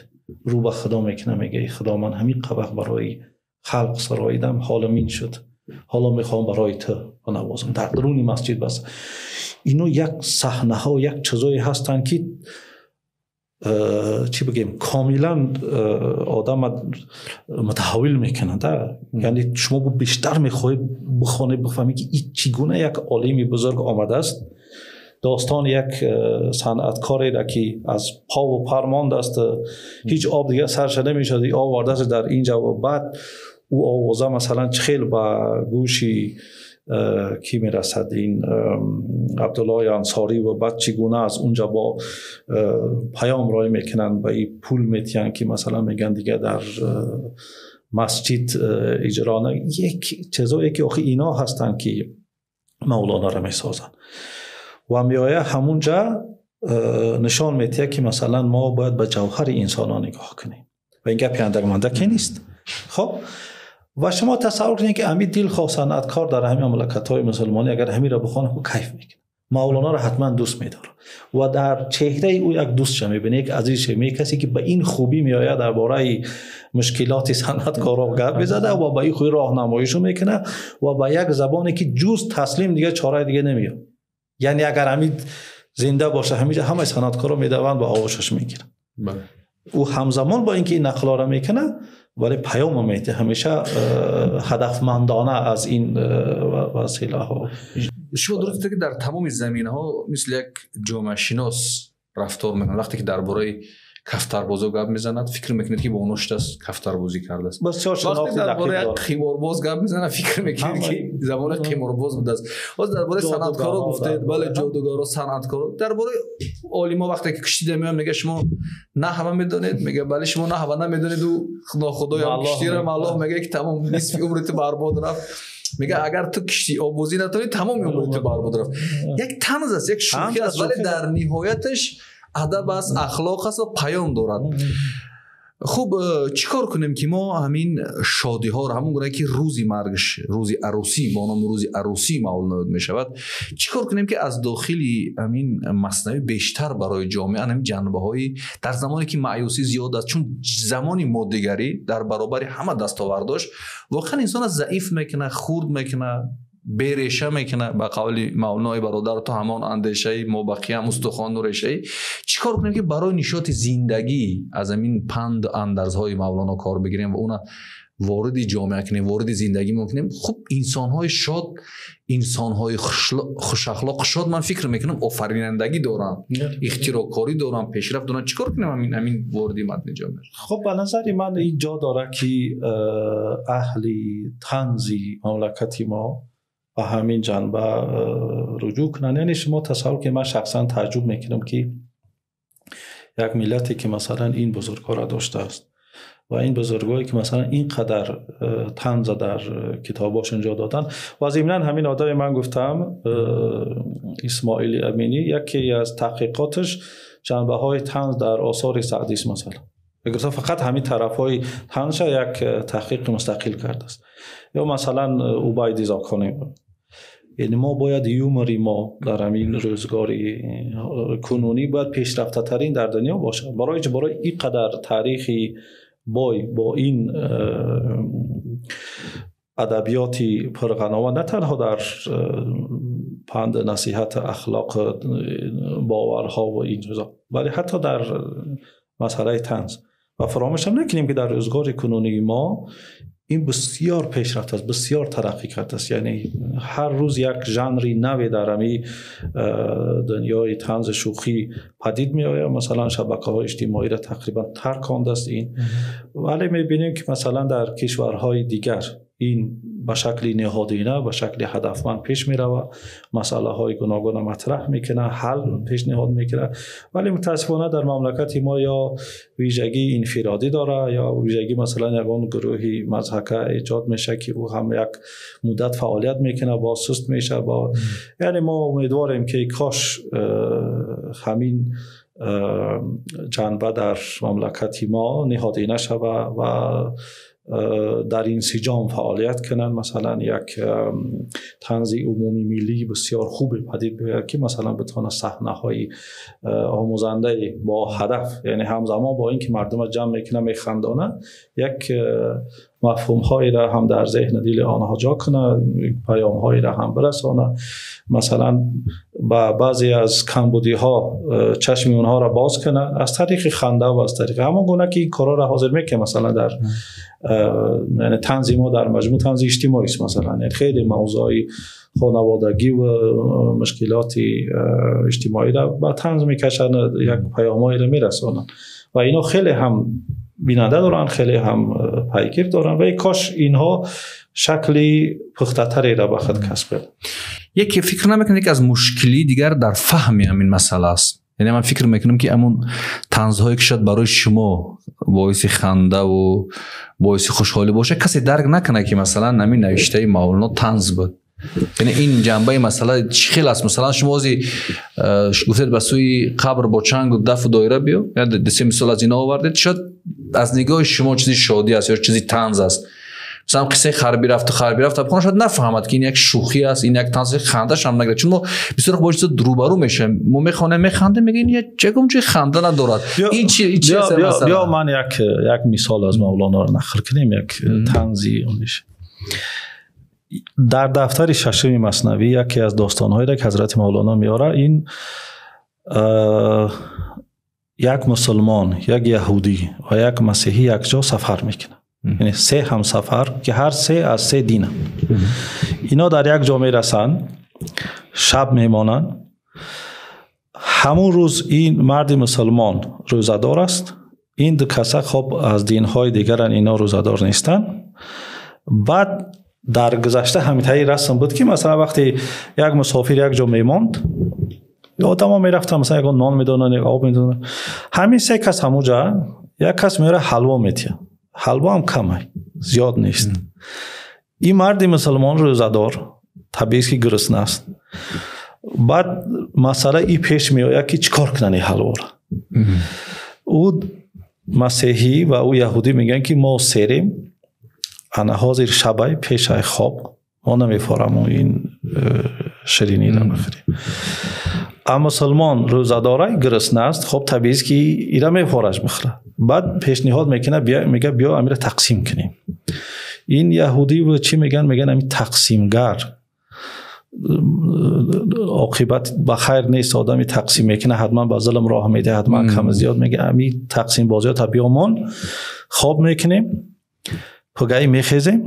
رو به خدا میکنه، میگه خدا من همین قبق برای خلق سراییدم، حالم این شد، حالا میخوام برای تو بنوازم در درون مسجد. بس اینو یک صحنه ها، یک چیزایی هستن که چی بگیم کاملا آدم متحول میکنه. یعنی شما بیشتر میخوای بخوانی بفهمی که این چگونه یک عالم بزرگ آمده است. داستان یک صنعتکاری را که از پا و پر مانده است، هیچ آب دیگه سرش نمیشد، آب آورده است در اینجا و بعد او آوازه مثلا خیلی با گوشی کی میرسد این عبدالله انصاری و بعد چگونه از اونجا با پیام رای میکنن و این پول میتین که مثلا میگن دیگه در مسجد اجرا نه. یک چیزایی که آخه اینا هستن که مولانا را میسازن و میایه همونجا نشان میده که مثلا ما باید به جوهر انسان ها نگاه کنیم و این گپی اندک مندک نیست. خب و شما تصور کنید که امید دلخواه صنعتکار در همین مملکت های مسلمانی اگر همین را بخوانه خب کیف میکنه، مولانا را حتما دوست میداره و در چهره او یک دوست میبینه، یک عزیز میبینه، کسی که به این خوبی میآید درباره مشکلات صنعتکارا گپ میزنه و به این خوبی راهنماییشو میکنه و با یک زبانی که جز تسلیم دیگه چاره دیگه نمیاد. یعنی اگر امید زنده باشه همیشه همه صنعتکارا میدوند و آغوشش میگیرن. بله. او همزمان با اینکه این نقلا را میکنه ولی پیام میده همیشه هدفمندانه از این وسیله ها.
شما درسته که در تمام زمینه ها مثل یک جامعه شناس رفتار میکنه. وقتی که درباره кафтарбозо гап мезанад, фикр мекунед ки бо онҳо шудааст кафтарбозӣ кардааст. Вақте дар бораи қиморбоз гап мезанад, фикр мекунед ки замони қиморбоз будааст. Боз дар бораи санъаткоро гуфтед, бале, ҷодугаро, санъаткоро. Дар бораи олимо вақте ки киштида меоянд, мега шумо наҳва медонед, мега бале, шумо наҳва намедонед, ӯ нохудоям киштира маллоҳ мега ки тамом нисфи умри ту барбод рафт. Мега агар ту кишти оббозӣ натонӣ, тамоми умри ту барбод рафт. Як танз аст, як шӯхӣ аст, вале дар ниҳояташ адаб аст, ахлоқ аст ва паём дорад. Хуб, чӣ кор кунем ки мо ҳамин шодиҳоро, ҳамон гуна ки рӯзи маргш, рӯзи арӯсӣ бо номи рӯзи арӯсӣ мавлуд мешавад, чӣ кор кунем ки аз дохили ҳамин маснавӣ бештар барои ҷомеа ҳамин ҷанбаҳои дар замоне ки маъюсӣ зиёд аст, чун замони моддигарӣ дар баробари ҳама дастовардош воқеан инсонро заиф мекунад, хурд мекунад, береша мекунад. Ба қавли мавлонои бародар, ту ҳамон андешаи мобақиям устухону решаи. Чӣ кор кунем ки барои нишоти зиндагӣ аз ҳамин панду андарзҳои мавлоно кор бигирем ва уна вориди ҷомеа кунем, вориди зиндагӣ кунем? Хуб, инсонҳои шод, инсонҳои хушахлоқ шод, ман фикр мекунам, офаринандагӣ доранд, ихтироъкорӣ доранд, пешрафт доранд. Чӣ кор кунем ҳамин вориди матни ҷомеа?
Хуб, ба назари ман ин ҷо дорад ки аҳли танзи мамлакати мо ба ҳамин ҷанба руҷӯъ кунанд. Яъне шумо тасаввур ки ман шахсан таъҷуб мекунам ки як миллате ки масалан ин бузургҳоро доштааст ва ин бузургҳое ки масалан ин қадар танза дар китобҳошон ҷо доданд. Ва зимнан ҳамин одаме ман гуфтам, Исмоили Аминӣ, яке аз таҳқиқоташ ҷанбаҳои танз дар осори Саъдист масалан. Гуфта фақат ҳамин тарафҳои танза як таҳқиқи мустақил кардааст. Ё масалан Убайди Зоконӣ. Яъне мо бояд юмори мо дар ҳамин рӯзгори кунунӣ бояд пешрафтатарин дар дунё бошад. Барои чӣ? Барои ин қадар таърихи бой бо ин адабиёти пурғановат на танҳо дар панд, насиҳат, ахлоқ, боварҳо ва ин чизҳо, бале ҳатто дар масъалаи танз. Ва фаромӯш ҳам накунем ки дар рӯзгори кунунии мо ин бисёр пешрафт аст, бисёр тараққӣ кардааст. Яъне ҳар рӯз як жанри наве дар ҳамин дунёи танзи шӯхӣ падид меояд. Масалан шабакаҳои иҷтимоиро тақрибан тарк ондааст ин. Вале мебинем ки масалан дар кишварҳои дигар ин ба шакли ниҳодина, ба шакли ҳадафманд пеш меравад, масъалаҳои гуногунро матраҳ мекунад, ҳал пешниҳод мекунад. Вале мутаассифона дар мамлакати мо ё вижагии инфиродӣ дорад, ё вижагӣ масалан ягон гурӯҳи мазҳака эҷод мешавад ки ӯ ҳам як муддат фаъолият мекунад, боз суст мешавад. Яъне мо умедворем ки кош ҳамин ҷанба дар мамлакати мо ниҳодина шавад ва дар инсиҷом фаъолият кунанд. Масалан як танзи умумии миллӣ бисёр хубе падид биёяд ки масалан битавонад саҳнаҳои омӯзандаи бо ҳадаф, яъне ҳамзамон бо ин ки мардумро ҷамъ мекунад, механдонад, як мафҳумҳоеро ҳам дар зеҳни дили онҳо ҷо кунад, паёмҳоеро ҳам бирасонад. Масалан ба баъзе аз камбудиҳо чашми онҳоро боз кунад аз тариқи ханда ва аз тариқи ҳамон гуна ки ин корҳоро ҳозир мекунад. Масалан дар яъне танзи мо дар маҷмӯъ танзи иҷтимоӣ аст. Масалан яъне хеле мавзӯъҳои хонаводагӣ ва мушкилоти иҷтимоиро ба танз мекашанд, як паёмҳоеро мерасонанд ва инҳо хеле ҳам бинанда доранд, хеле ҳам пайгир доранд ва кош инҳо шакли пухтатареро ба худ касб кунанд.
Яке фикр намекунед ки аз мушкилии дигар дар фаҳми ҳамин масъала аст? Яъне ман фикр мекунам ки ҳамон танзҳое ки шояд барои шумо боиси ханда ва боиси хушҳолӣ бошад, касе дарк накунад ки масалан ҳамин навиштаи мавлоно танз буд. Яъне ин ҷанбаи масъала чӣ хел аст? Масалан шумо ози гуфтед ба сӯи қабр бо чангу дафу доира биё, ду се мисол аз ино овардед, шояд аз нигоҳи шумо чизи шодӣ аст ё чизи танз аст. Масалан қиссаи харби рафту харби рафт абхона шояд нафаҳмад ки ин як шӯхӣ аст, ин як танз, хандаш ҳам нагирад. Чун мо бисёр бо чизо рӯбарӯ мешавем, мо мехонем, механдем, мегӯем ин ягон ҷои ханда надорад. Ин чи аст масъала?
Биё ман як мисол аз мавлоноро нақл кунем, як танзи ониш. Дар дафтари шашуми маснавӣ яке аз достонҳоеро ки ҳазрати мавлоно меорад, ин як мусулмон, як яҳудӣ ва як масеҳӣ якҷо сафар мекунанд. Яъне се ҳамсафар ки ҳар се аз се динанд. Ино дар як ҷо мерасанд, шаб мемонанд, Ҳамон рӯз ин марди мусулмон рӯзадор аст, ин ду каса хоб аз динҳои дигаран, ино рӯзадор нестанд. Баъд дар гузашта ҳаминтари расм буд ки масалан вақте як мусофир як ҷо мемонд, одамҳо мерафтанд, масалан ягон нон медонанд, як об медонанд. Ҳамин се кас ҳамонҷа як кас меора ҳалво метиҳад. Ҳалво ҳам камай, зиёд нест. Ин марди мусулмон рӯзадор, табиист ки гурусна аст. Баъд масъала и пеш меояд ки чӣ кор кунанд ин ҳалворо. Ӯ масеҳӣ ва ӯ яҳудӣ мегӯянд ки мо серем, ана ҳозир шабай пешай хоб, мо намефорам ин шириниро бихӯрем. А мусулмон рӯзадорай, гурусна аст, хоб табиист ки ира мефораш бихӯрад. Баъд пешниҳод мекунад, мегӯяд биё амира тақсим кунем. Ин яҳудӣ ва чӣ мегӯянд? Мегӯянд ами тақсимгар оқибат ба хайр нест, одами тақсим мекунад ҳатман ба зулм роҳ медиҳад, ҳатман кам зиёд мегӯяд. Ами тақсим бозиҳо та биёмон, хоб мекунем, пугаи мехезем,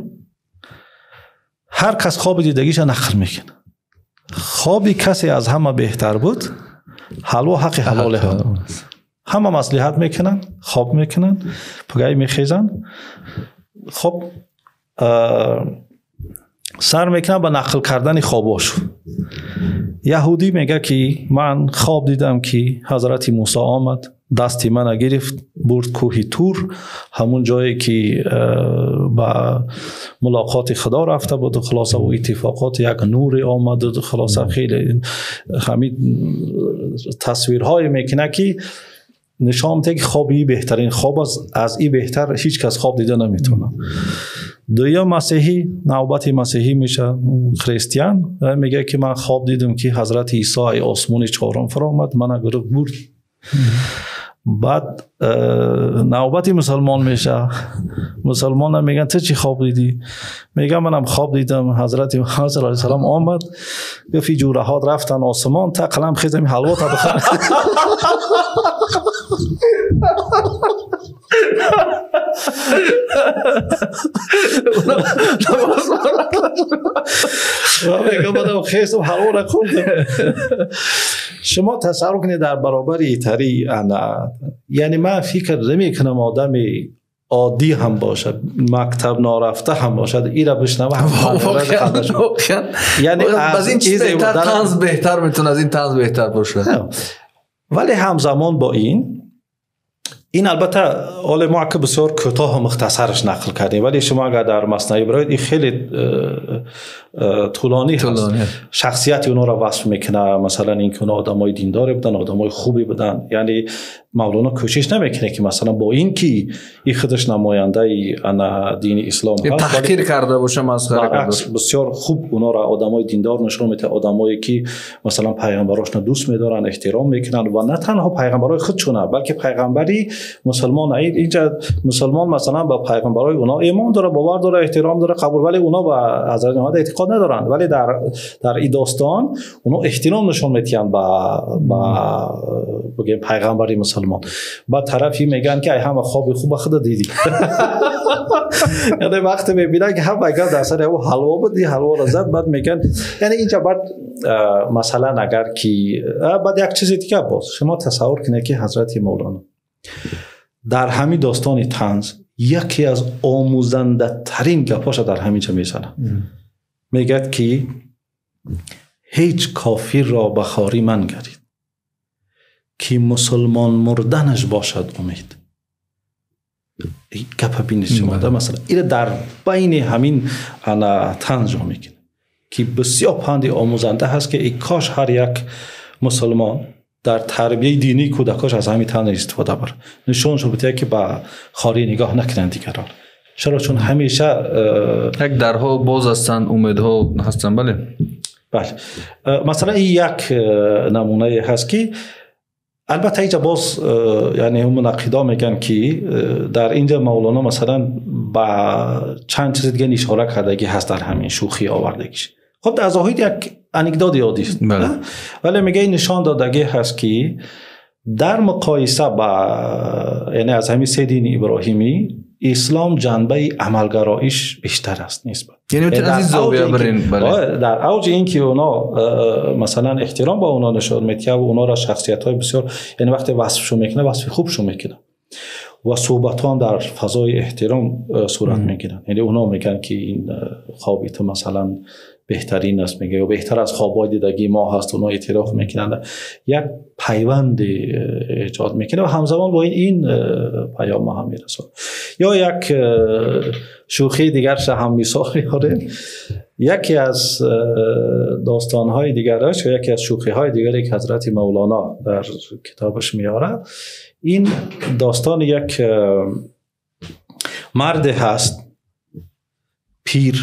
ҳар кас хоби дидагиша нақл мекунад. Хоби касе аз ҳама беҳтар буд, ҳалво ҳаққи ҳалоле ҳам. Ҳама маслиҳат мекунанд, хоб мекунанд, пугаи мехезанд, хоб сар мекунанд ба нақл кардани хобош. Яҳудӣ мегӯяд ки ман хоб дидам ки ҳазрати Мусо омад, дасти мана гирифт, бурд кӯҳи Тур, ҳамун ҷое ки ба мулоқоти Худо рафта буд, хулоса ӯ иттифоқот як нуре омад, хулоса хеле ҳамин тасвирҳое мекунад ки нишон медиҳад ки хоби беҳтарин хоб аст, аз ин беҳтар ҳеҷ кас хоб дида наметавонад. Дуюм масеҳӣ, навбати масеҳӣ мешавад, христиан мегӯяд ки ман хоб дидам ки ҳазрати Исо ай осмони чорум фаромад, мана гирифт бурд. Баъд навбати мусулмон мешавад. Мусулмонам мегӯянд ту чӣ хоб дидӣ? Мегӯям манам хоб дидам, ҳазрати Муҳаммад саллаллоҳу алайҳи васаллам омад, гуфт ин ҷураҳот рафтан осмон, та қалам хезам ҳалво та бихӯр. Мегӯям манам хезам ҳалворо хӯрдам. Шумо тасаввур кунед дар баробари итари ана, яъне ман фикр намекунам одами оддӣ ҳам бошад, мактаб нарафта ҳам бошад, ира бишнава
яъне аз ин чиз беҳтар танз беҳтар метавонад, аз ин танз беҳтар бошад.
Вале ҳамзамон бо ин албатта ҳоле мо ки бисёр кӯтоҳу мухтасараш нақл кардем, вале шумо агар дар маснавӣ биравед ин хеле тӯлонӣ ҳаст. Шахсияти онҳоро васф мекунад, масалан ин ки онҳо одамои диндоре буданд, одамои хубе буданд. Яъне Мавлоно кӯшиш намекунад ки масалан бо ин ки ин худаш намояндаи ана дини ислом ҳаст,
таҳқир карда боша, масхара карда боша.
Бисёр хуб онҳоро одамои диндор нишон медиҳад, одамое ки масалан пайғамбарошонро дӯст медоранд, эҳтиром мекунанд ва на танҳо пайғамбарои худшона, балки пайғамбари мусулмон. Инҷа мусулмон масалан ба пайғамбарои онҳо имон дорад, бовар дорад, эҳтиром дорад, қабул, вале онҳо ба ҳазрати Муҳаммад эътиқод надоранд. Вале дар ин достон онҳо эҳтиром нишон медиҳанд ба бигем пайғамбари мусулмон. Ба тарафи мегӯянд ки ай ҳама хоби хуба худа дидӣ. Яъне вақте мебинанд ки ҳама гап дар сари ӯ ҳалво буд, ин ҳалворо зад, баъд мегӯянд яъне инҷа баъд масалан агар ки баъд як чизи дигар боз шумо тасаввур кунед ки ҳазрати Мавлоно дар ҳамин достони танз яке аз омӯзандатарин гапҳоша дар ҳамин ҷо мезанад. Мегӯяд ки ҳеҷ кофирро ба хорӣ мангарид ки мусулмон мурданаш бошад умед. Гапа бинед шумо, масалан ира дар байни ҳамин ана танз ҷо мекунад ки бисёр панди омӯзанда ҳаст ки эй кош ҳар як мусулмон дар тарбияи динии кӯдакош аз ҳамин танз истифода барад. Нишоншон бидиҳад ки ба хорӣ нигоҳ накунанд дигарон. Чаро? Чун ҳамеша
як дарҳо боз ҳастанд, умедҳо ҳастанд. Бале,
бале. Масалан ин як намунае ҳаст ки албатта инҷа боз яъне мунаққидо мегӯянд ки дар инҷа Мавлоно масалан ба чанд чизи дига ишора кардагӣ ҳаст дар ҳамин шӯхӣ овардагиш. Хоб дар зоҳир як анекдоти оддист, вале мегӯяд ин нишон додагӣ ҳаст ки дар муқоиса ба яъне аз ҳамин се дини иброҳимӣ ислом ҷанбаи амалгароиш бештар аст нисбат.
Яъне аз ин зовия барин, бале.
Дар авҷи ин ки оно масалан эҳтиром ба оно нишон медиҳад ва оноро шахсиятҳои бисёр, яъне вақте васфшо мекунад, васфи хубшо мекунад ва суҳбатҳо ҳам дар фазои эҳтиром сурат мегиранд. Яъне оно мегӯянд ки ин хоби ту масалан беҳтарин аст, мегӯяд, ё беҳтар аз хобҳои дидагии мо ҳаст, оно эътироф мекунанд. Як пайванд эҷод мекунад ва ҳамзамон бо ин паём ҳам мерасонад. Ё як шӯхии дигарша ҳам мисол меорем. Яке аз достонҳои дигараш ё яке аз шӯхиҳои дигаре ки ҳазрати Мавлоно дар китобаш меорад, ин достон як марде ҳаст, пир,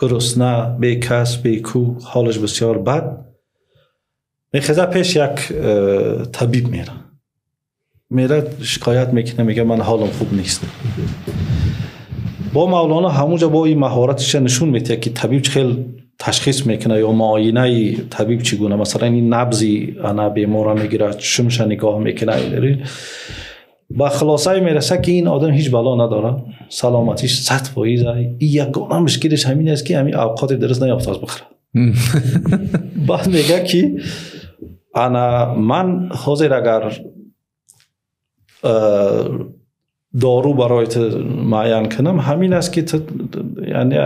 гурусна, бекас, беку, ҳолаш бисёр бад. Мехеза пеш як табиб мера. Мера шикоят мекунад, мегӯяд ман ҳолам хуб нест. Бо Мавлоно ҳамунҷо бо ин маҳоратша нишон медиҳад ки табиб чӣ хел ташхис мекунад ё муоинаи табиб чӣ гуна. Масалан ин набзи ана беморро мегирад, чашмша нигоҳ мекунад. Ба хулосае мерасад ки ин одам ҳеҷ бало надорад, саломатиш 100%. Ин ягона мушкилиш ҳамин аст ки ҳамин авқоти дуруст наёфтааст бихӯрад. Баъд мегӯяд ки ана ман ҳозир агар дору барои ту муайян кунам, ҳамин аст ки ту яъне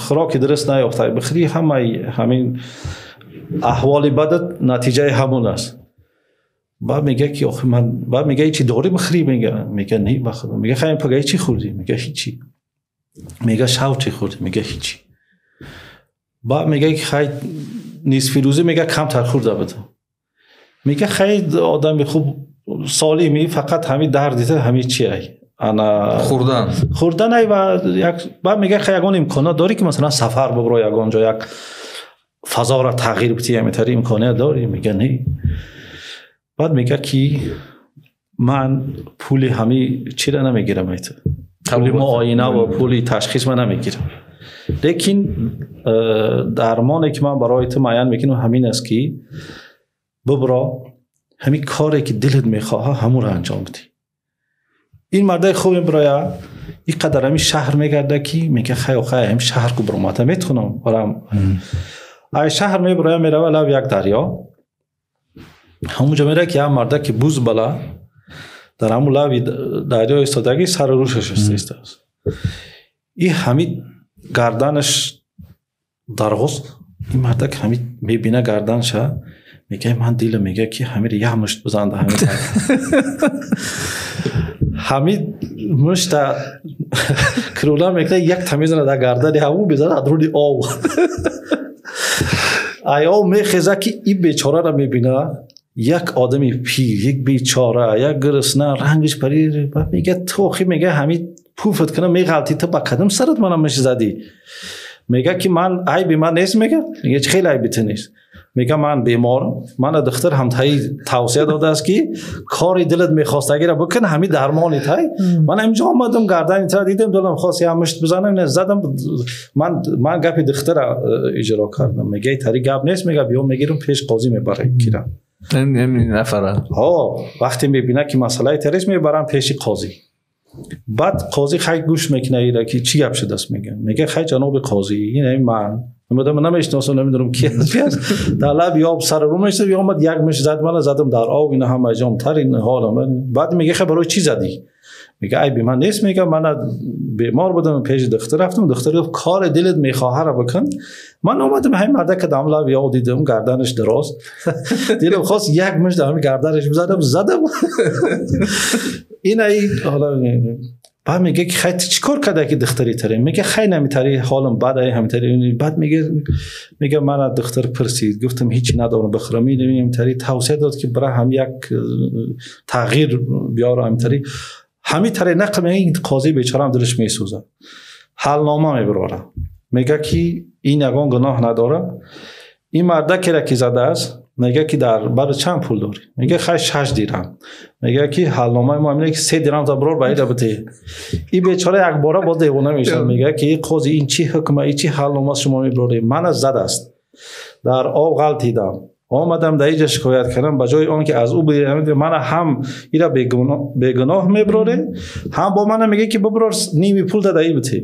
хӯроки дуруст наёфтаи бихӯрӣ, ҳамаи ҳамин аҳволи бадат натиҷаи ҳамон аст. Баъд мегӯяд ки охи ман, баъд мегӯяд чӣ дорӣ бихӯрӣ? Мегӯяд не ба худо. Мегӯяд хай пагоҳ чӣ хӯрдӣ? Мегӯяд ҳеҷӣ. Мегӯяд шав чӣ хӯрдӣ? Мегӯяд ҳеҷӣ. Баъд мегӯяд ки хай нисфи рӯзӣ мегӯяд камтар хӯрда будам. Мегӯяд хай одами хуб солими, фақат ҳамин дарди ту ҳамин чи ай? Ана
хӯрдан.
Хӯрдан ай ва як баъд мегӯяд хай ягон имконият дорӣ ки масалан сафар бибро ягон ҷо, як фазоро тағйир бидиҳӣ, ҳамин имконият дорӣ? Мегӯяд не. Баъд мегӯяд ки ман пули ҳамин чиро намегирам, ай ту. Пули муоина ва пули ташхис ман намегирам. Лекин дармоне ки ман барои ту муайян мекунам ҳамин аст ки бибро ҳамин коре ки дилат мехоҳад ҳамонро анҷом бидиҳ. Ин мардаи хуб мебирояд, ин қадар ҳамин шаҳр мегардад ки мегӯяд хай охай ҳамин шаҳр ку биромада метавонам барам. Ай шаҳр мебирояд, меравад лаб як дарё. Ҳамонҷо меравад ки як марда ки буз бала дар ҳамон лаби дарё истодагӣ сару рӯшаш истодааст. Ин ҳамин гарданаш дароз, ин марда ки ҳамин мебинад гарданша, мегӯяд ман дилам мегӯяд ки ҳаминро як мушт бизан дар ҳамин. Ҳамин мушта крула мекунад, як та мезанад дар гардани ҳамон, мезанад аз руди об. Ай об мехезад ки ин бечораро мебинад, як одами пир, як бечора, як гурусна, рангаш парид. Баъд мегӯяд ту охи, мегӯяд ҳамин пуфат кунам меғалтӣ, ту ба кадом сарат манам мушт задӣ? Мегӯяд ки ман айби ман нест, мегӯяд. Мегӯяд хеле айби ту нест. Мегӯяд ман беморам, мана духтар ҳамтаи тавсия додааст ки кори дилат мехостагиро бикун, ҳамин дармони тай. Ман ҳаминҷо омадам, гардани тра дидам, дилам хост як мушт бизанам, не задам. Ман гапи духтара иҷро кардам. Мегӯяд тари гап нест, мегӯяд биё мегирам пеш қозӣ мебарам кира.
Ин нафара.
Ҳо, вақте мебинад ки масъалаи тарист, мебарам пеши қозӣ. Баъд қозӣ хай гӯш мекунад ира ки чӣ гап шудааст, мегӯяд. Мегӯяд хай ҷаноби қозӣ, ин ҳамин ман ман намешиносам, намедонам ки аст. Дар лаби об сар рӯ мешуд, омад як мушт зад мана, задам дар об, ина ҳама ҷом тар, ин ҳолам. Баъд мегӯяд хай барои чӣ задӣ? Мегӯяд айби ман нест, мегӯяд ман бемор будам, пеши духтар рафтам, духтар гуфт кори дилат мехоҳад бикун. Ман омадам ҳамин марда ки дам лаби об дидам, гарданаш дароз, дилам хост як мушт дар ҳамин гарданаш бизанам, задам. Ин ай ҳола. Баъд мегӯяд ки хай ту чӣ кор карда ки духтари таре? Мегӯяд хай намитари, ҳолам бад ай ҳамитари. Баъд мегӯяд мана духтар пурсид, гуфтам ҳеҷ надорам бихӯрам, ҳамитари тавсия дод ки бира ҳам як тағйир биёрам ҳамитари. Ҳамин таре нақл мегӯяд, қозӣ бечора ҳам дилаш месӯзад. Ҳалнома мебарорад. Мегӯяд ки ин ягон гуноҳ надорад. Ин марда кира ки задааст, мегӯяд ки дар бар чанд пул дорӣ? Мегӯяд хай 6 дирам. Мегӯяд ки ҳалномаи мо ҳамин ки 3 дирам та барор ба ира бидеҳ. Ин бечора якбора боз девона мешавад. Мегӯяд ки қозӣ ин чӣ ҳукм, ин чӣ ҳалнома шумо мебароред? Мана задааст. Дар об ғалтидам. Омадам дар инҷа шикоят кардам, ба ҷои он ки аз ӯ бигирам, мана ҳам ира бегуноҳ меброре, ҳам бо мана мегӯяд ки биброр ними пул дар ин бите.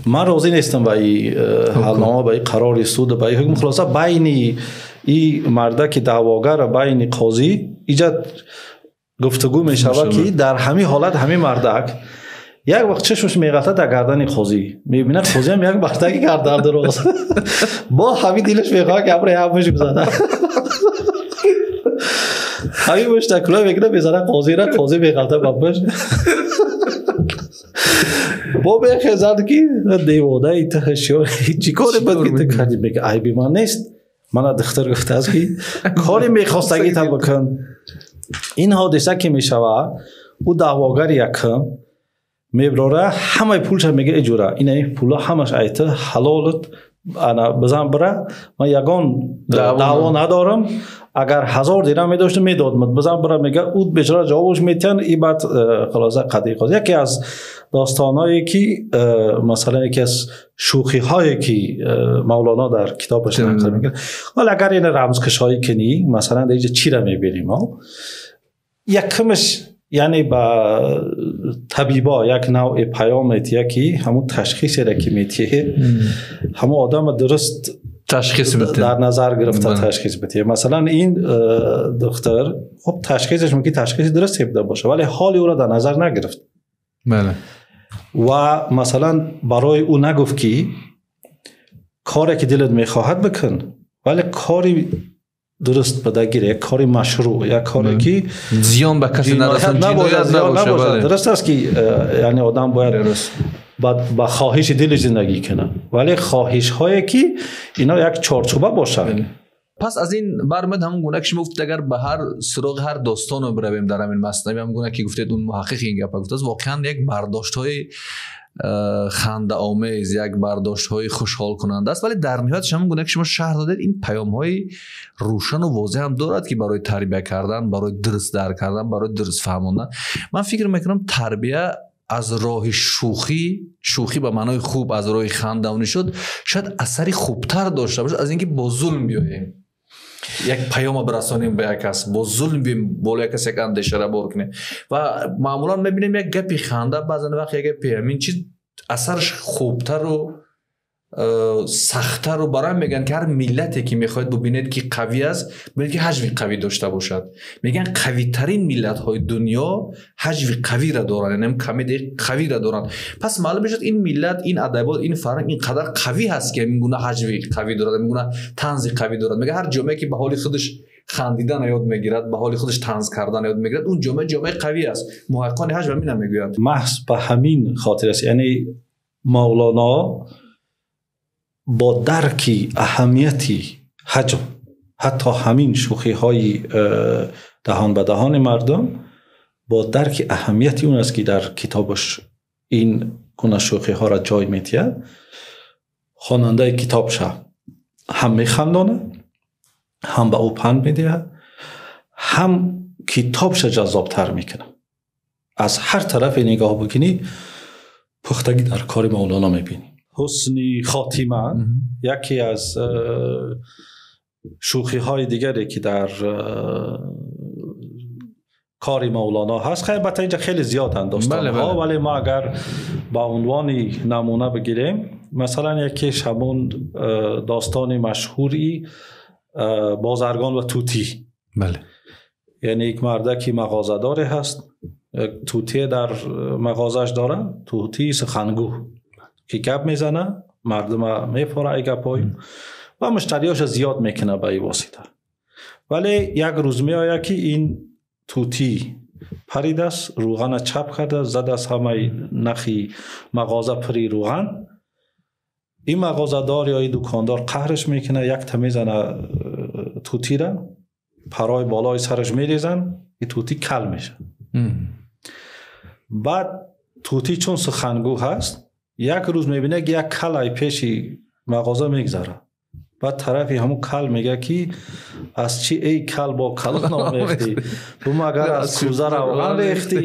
Ман розӣ нестам ба ин ҳалнома, ба ин қарори суд, ба ин ҳукм. Хулоса байни ин мардаки даъвогар ва байни қозӣ иҷа гуфтугӯ мешавад ки дар ҳамин ҳолат ҳамин мардак як вақт чашмаш меғалтад дар гардани қозӣ, мебинад қозӣ ҳам як мардаки гардандароз, бо ҳамин дилаш мехоҳад ки ҳамро як мушт бизанад. Ҳамин мушт кулоҳ мекунад, мезанад қозиро, қозӣ меғалтад ба пушт. Бо мехезад ки девонаи ту ҳушёр, чӣ коре буд ки ту кардӣ? Мега айби ман нест, мана духтар гуфтааст ки кори мехостагита бикун. Ин ҳодиса ки мешавад, ӯ даъвогари якум меброра, ҳамаи пулша мега иҷура, ина ин пула ҳамаш айта ҳалолат, ана бизан бира, ман ягон даъво надорам, агар 1000 дирам медоштам медодам, бизан бира. Мега ӯ бечора ҷавобаш метиҳанд. И баъд хулоса қадри қозӣ. Яке аз достонҳое ки масалан яке аз шӯхиҳое ки Мавлоно дар китобаш нақл мекунад. Ҳоло агар ин рамзкушоӣ кунӣ, масалан дар инҷа чиро мебинем? Якумаш яъне ба табибо як навъи паём метиҳад ки ҳамун ташхисеро ки метиҳед, ҳамун одама дуруст
ташхис
дар назар гирифта ташхис битиҳед. Масалан ин духтар хуб ташхисаш мумкин ташхиси дурусте буда бошад, вале ҳоли ӯро дар назар нагирифт. Ва масалан барои ӯ нагуфт ки коре ки дилат мехоҳад бикун, вале кори дуруст бадагир, як кори машрӯъ, як коре ки
зиён ба касе нарасад, ҷиноят набошад.
Дуруст аст ки яъне одам бояд ба хоҳиши дили зиндагӣ кунад, вале хоҳишҳое ки ино як чорчӯба бошад.
Пас аз ин бармед ҳамон гуна ки шумо гуфтед, агар ба ҳар суроғи ҳар достоно биравем дар ҳамин маснави, ҳамон гуна ки гуфтед, он муҳаққиқ ин гапа гуфтааст, воқеан як бардоштҳои хандаомез, як бардоштҳои хушҳолкунанда аст, вале дар ниҳоятш ҳамон гуна ки шумо шарҳ додед, ин паёмҳои рӯшану возеҳ ҳам дорад ки барои тарбия кардан, барои дуруст дарк кардан, барои дуруст фаҳмондан. Ман фикр мекунам тарбия аз роҳи шӯхӣ, шӯхӣ ба маънои хуб, аз роҳи хандаонӣ шуд, шояд асари хубтар дошта бошад аз инки бо зулм биёем, як паёма бирасонем ба як кас, бо зулм биёем боло як кас, як андешаро бор кунем. Ва маъмулан мебинем як гапи ханда, баъзан вақт як гапи ҳамин чиз асараш хубтару сахттару барои мегӯянд ки ҳар миллате ки мехоҳед бубинед ки қавӣ аст, бубинед ки ҳаҷви қавӣ дошта бошад. Мегӯянд қавитарин миллатҳои дунё ҳаҷви қавиро доранд, яъне комедияи қавиро доранд. Пас маълум мешавад ин миллат, ин адабиёт, ин фарҳанг ин қадар қавӣ ҳаст ки ҳамин гуна ҳаҷви қавӣ дорад, ҳамин гуна танзи қавӣ дорад. Мегӯянд ҳар ҷомеа ки ба ҳоли худаш хандидан ёд мегирад, ба ҳоли худаш танз кардан ёд мегирад, он ҷомеа ҷомеаи қавӣ аст. Муҳаққиқони ҳаҷв ҳамин мегӯянд.
Маҳз ба ҳамин хотир аст, яъне Мавлоно бо дарки аҳамияти ҳаҷв, ҳатто ҳамин шӯхиҳои даҳон ба даҳони мардум, бо дарки аҳамияти он аст ки дар китобаш ин гуна шӯхиҳоро ҷой медиҳад, хонандаи китобша ҳам механдонад, ҳам ба ӯ панд медиҳад, ҳам китобша ҷаззобтар мекунад. Аз ҳар тарафе нигоҳ бикунӣ, пухтагӣ дар кори Мавлоно мебинӣ. Ҳусни хотима яке аз шӯхиҳои дигаре ки дар кори Мавлоно ҳаст. Хайр, албатта инҷа хеле зиёданд достонҳо, вале мо агар ба унвони намуна бигирем, масалан якеш ҳамон достони машҳури бозаргон ва тӯтӣ.
Бале.
Яъне як мардаки мағозадоре ҳаст, тӯтие дар мағозаш дорад, тӯтии сухангӯ ки гап мезана, мардума мефора ай гапҳои ва муштариёша зиёд мекунад ба ин восита. Вале як рӯз меояд ки ин тӯтӣ паридааст, рӯғана чап кардааст, задааст ҳамаи нахи мағоза пури рӯған. Ин мағозадор ё ин дукондор қаҳраш мекунад, якта мезана тӯтира, парои болои сараш мерезанд, ин тӯтӣ кал мешавад. Баъд тӯтӣ чун сухангӯ ҳаст, як рӯз мебинад ки як кал ай пеши мағоза мегзарад. Баъд тарафи ҳамун кал мегӯяд ки аз чӣ эй кал бо калон омехтӣ, ту магар аз кӯза равған рехтӣ?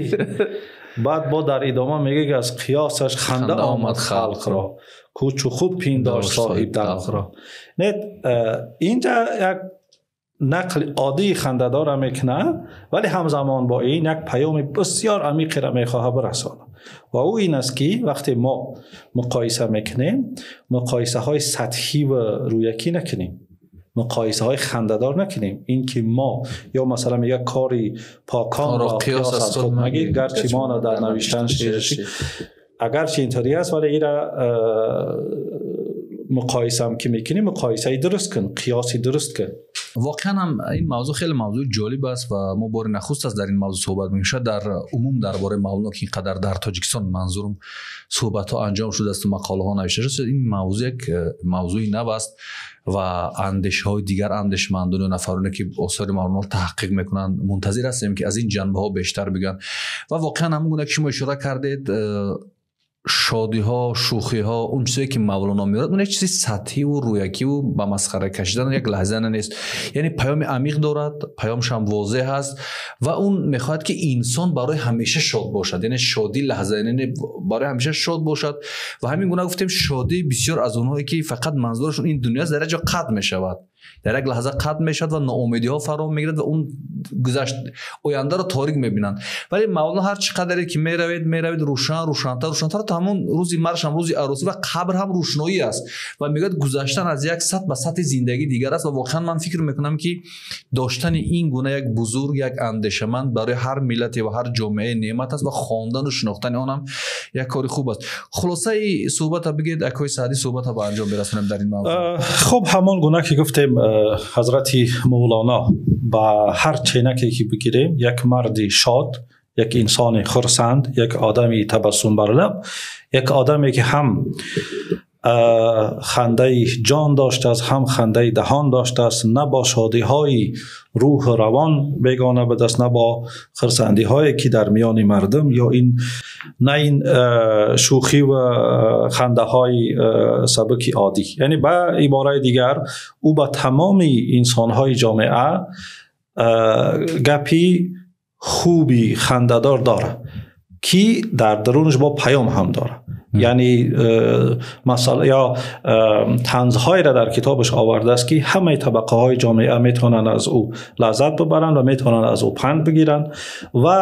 Баъд бо дар идома мегӯяд ки аз қиёсаш ханда омад халқро, кӯчу худ пиндошт соҳиб далқро. Не, инҷа як нақли оддии хандадорро мекунад, вале ҳамзамон бо ин як паёми бисёр амиқеро мехоҳад бирасонад. Ва ӯ ин аст ки вақте мо муқоиса мекунем, муқоисаҳои сатҳӣ ва рӯякӣ накунем, муқоисаҳои хандадор накунем. Ин ки мо ё масалан мегӯяд кори поконро қиёс аз худ магир, гарчи моно дар навиштан шеър, агарчи инторӣ аст, вале ира муқоисаам ки мекунӣ, муқоисаи дуруст кун, қиёси дуруст кун.
Воқеан ҳам ин мавзӯъ хеле мавзӯи ҷолиб аст ва мо бори нахуст аст дар ин мавзӯъ суҳбат мекунем. Шояд дар умум дар бораи Мавлоно ки ин қадар дар Тоҷикистон манзурум суҳбатҳо анҷом шудааст ва мақолаҳо навишта шудааст, ин мавзӯъ як мавзӯи нав аст ва андешаҳои дигар андешмандону нафароне ки осори Мавлоно таҳқиқ мекунанд, мунтазир ҳастем ки аз ин ҷанбаҳо бештар бигӯянд. Ва воқеан ҳамон гуна ки шумо ишора кардед, шодиҳо, шӯхиҳо, он чизое ки Мавлоно меорад, он як чизи сатҳиву рӯякиву ба масхара кашидан як лаҳза нест. Яъне паёми амиқ дорад, паёмш ҳам возеҳ аст ва он мехоҳад ки инсон барои ҳамеша шод бошад, яъне шодии лаҳза, яъне барои ҳамеша шод бошад. Ва ҳамин гуна гуфтем, шодии бисёр аз онҳое ки фақат манзурашон ин дунё аст, дар як ҷо қатъ мешавад, дар як лаҳза қатъ мешавад ва ноумедиҳо фаро мегирад ва он гузашт ояндаро торик мебинанд. Вале Мавлоно ҳар чӣ қадаре ки меравед, меравед, рӯшан, рӯшантар, рӯшантар, то ҳамон рӯзи марш ҳам, рӯзи арӯсӣ ва қабр ҳам рӯшноӣ аст ва мегӯяд гузаштан аз як сатҳ ба сатҳи зиндагӣ дигар аст. Ва воқеан ман фикр мекунам ки доштани ин гуна як бузург, як андешаманд барои ҳар миллате ва ҳар ҷомеае неъмат аст ва хондану шинохтани он ҳам як кори хуб аст. Хулосаи суҳбата бигӯед, акои Саъдӣ, суҳбата ба анҷом бирасонем дар ин мавзӯъ.
Хуб, ҳамон гуна ки гуфтем, ҳазрати Мавлоно ба ҳар ченаке ки бигирем, як марди шод, як инсони хурсанд, як одами табассум бар лаб, як одаме ки ҳам хандаи ҷон доштааст, ҳам хандаи даҳон доштааст, на бо шодиҳои рӯҳу равон бегона будааст, на бо хурсандиҳое ки дар миёни мардум ё ин на ин шӯхӣ ва хандаҳои сабуки оддӣ. Яъне ба ибораи дигар, ӯ ба тамоми инсонҳои ҷомеа гапи хуби хандадор дорад ки дар дарунаш бо паём ҳам дорад. Яъне масъала ё танзҳоеро дар китобаш овардааст ки ҳамаи табақаҳои ҷомеа метавонанд аз ӯ лаззат бибаранд ва метавонанд аз ӯ панд бигиранд. Ва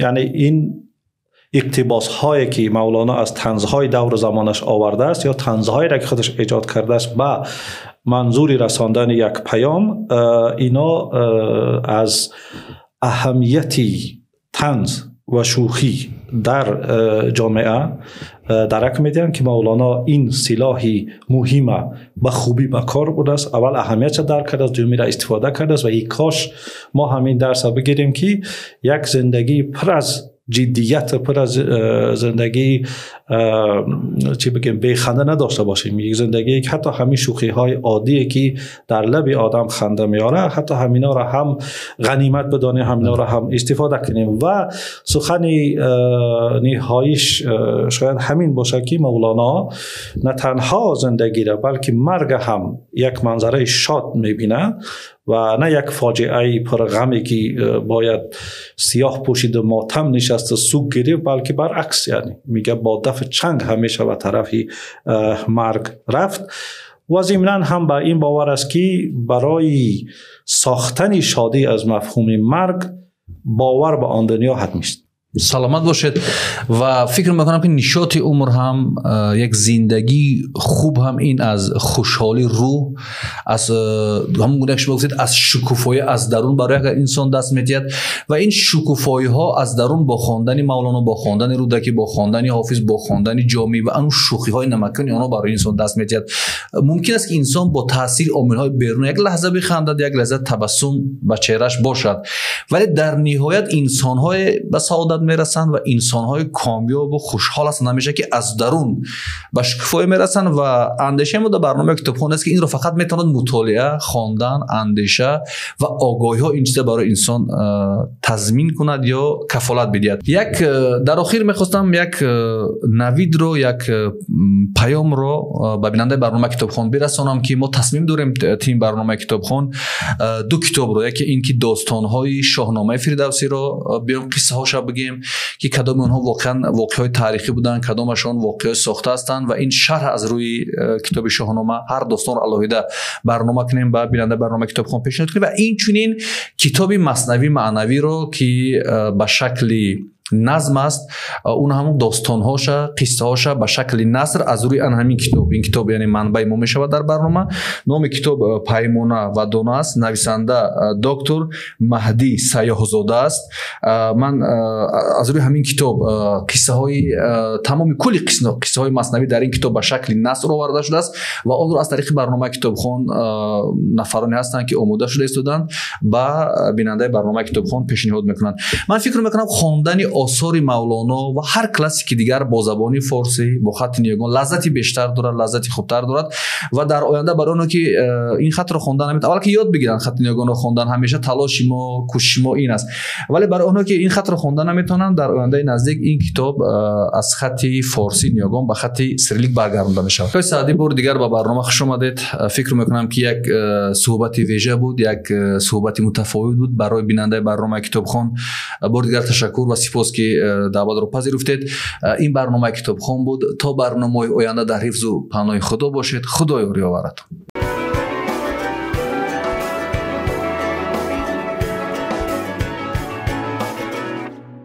яъне ин иқтибосҳое ки Мавлоно аз танзҳои давру замонаш овардааст ё танзҳоеро ки худаш эҷод кардааст ба манзури расондани як паём, ино аз аҳамияти танз ва шӯхӣ дар ҷомеа дарак медиҳанд ки Мавлоно ин силоҳи муҳима ба хубӣ ба кор бурдааст. Аввал аҳамиятша дарк кардааст, дуюмиро истифода кардааст ва и кош мо ҳамин дарсро бигирем ки як зиндагии пур аз ҷиддият, пур аз зиндагии чӣ бигем, беханда надошта бошем. Як зиндагие ки ҳатто ҳамин шӯхиҳои оддие ки дар лаби одам ханда меорад, ҳатто ҳаминҳоро ҳам ғанимат бидонем, ҳаминҳоро ҳам истифода кунем. Ва сухани ниҳоиш шояд ҳамин бошад ки Мавлоно на танҳо зиндагиро, балки марг ҳам як манзараи шод мебинад ва на як фоҷиаи пурғаме ки бояд сиёҳ пӯшиду мотам нишасту суг гирифт, балки баръакс, яъне мегӯяд бо дафи чанг ҳамеша ба тарафи марг рафт. Ва зимнан ҳам ба ин бовар аст ки барои сохтани шодӣ аз мафҳуми марг бовар ба он дунё ҳатмист.
Саломат бошед ва фикр мекунам ки нишоти умр ҳам, як зиндагии хуб ҳам ин аз хушҳолии рӯҳ, аз ҳамон гуна ки шумо гуфтед, аз шукуфоӣ аз дарун барои як инсон даст медиҳад ва ин шукуфоиҳо аз дарун бо хондани Мавлоно, бо хондани Рӯдакӣ, бо хондани Ҳофиз, бо хондани Ҷомӣ ва он шӯхиҳои намакони онҳо барои инсон даст медиҳад. Мумкин аст ки инсон бо таъсири омилҳои берун як лаҳза бихандад, як лаҳза табассум ба чеҳраш бошад, вале дар ниҳоят инсонҳое ба саодат саодат мерасанд ва инсонҳои комёб ва хушҳол ҳастанд ҳамеша, ки аз дарун ба шукуфоӣ мерасанд. Ва андешаи мо дар барномаи китобхон аст, ки инро фақат метавонад мутолиа, хондан, андеша ва огоҳиҳо ин чиза барои инсон тазмин кунад ё кафолат бидиҳад. Як дар охир мехостам як навидро, як паёмро ба бинандаи барномаи китобхон бирасонам, ки мо тасмим дорем тими барномаи китобхон ду китобро, яке ин ки достонҳои Шоҳномаи Фирдавсиро биём қиссаҳоша бигем, ки кадоми онҳо воқеан воқеаҳои таърихӣ буданд, кадомашон воқеаҳои сохта ҳастанд, ва ин шарҳ аз рӯи китоби Шоҳнома ҳар достонро алоҳида барнома кунем, ба бинандаи барномаи китобхон пешниҳод кунем. Ва инчунин китоби Маснавии маънавиро, ки ба шакли назм аст, он ҳамон достонҳоша, қиссаҳоша ба шакли наср аз рӯи ан ҳамин китоб, ин китоб яъне манбаи мо мешавад дар барнома. Номи китоб Паймона ва дона аст. Нависанда доктор Маҳдӣ Сайёҳзода аст. Ман аз рӯи ҳамин китоб қиссаҳои тамоми кулли қиссаҳои маснавӣ дар ин китоб ба шакли наср оварда шудааст ва онро аз тариқи барномаи китобхон нафароне ҳастанд, ки омода шуда истоданд, ба бинандаи барномаи китобхон пешниҳод мекунанд. Ман фикр мекунам, хондани осори Мавлоно ва ҳар классики дигар бо забони форсӣ, бо хатти ниёгон лаззати бештар дорад, лаззати хубтар дорад. Ва дар оянда барои оно ки ин хатро хондан наметавонанд, аввал ки ёд бигиранд хатти ниёгонро хондан, ҳамеша талоши мо, кӯшиши мо ин аст. Вале барои оно ки ин хатро хондан наметавонанд, дар ояндаи наздик ин китоб аз хатти форсӣ ниёгон ба хатти сирилик баргардонда мешавад. Оқои Саъдӣ, бори дигар ба барнома хуш омадед. Фикр мекунам, ки як суҳбати вежа буд, як суҳбати мутафовит буд барои бинандаи барномаи китобхон. Бори дигар ташаккур ва сипос, ки даъватро пазируфтед. Ин барномаи китобхон буд. То барномаҳои оянда дар ҳифзу паноҳи Худо бошед. Худо ёри оваратон.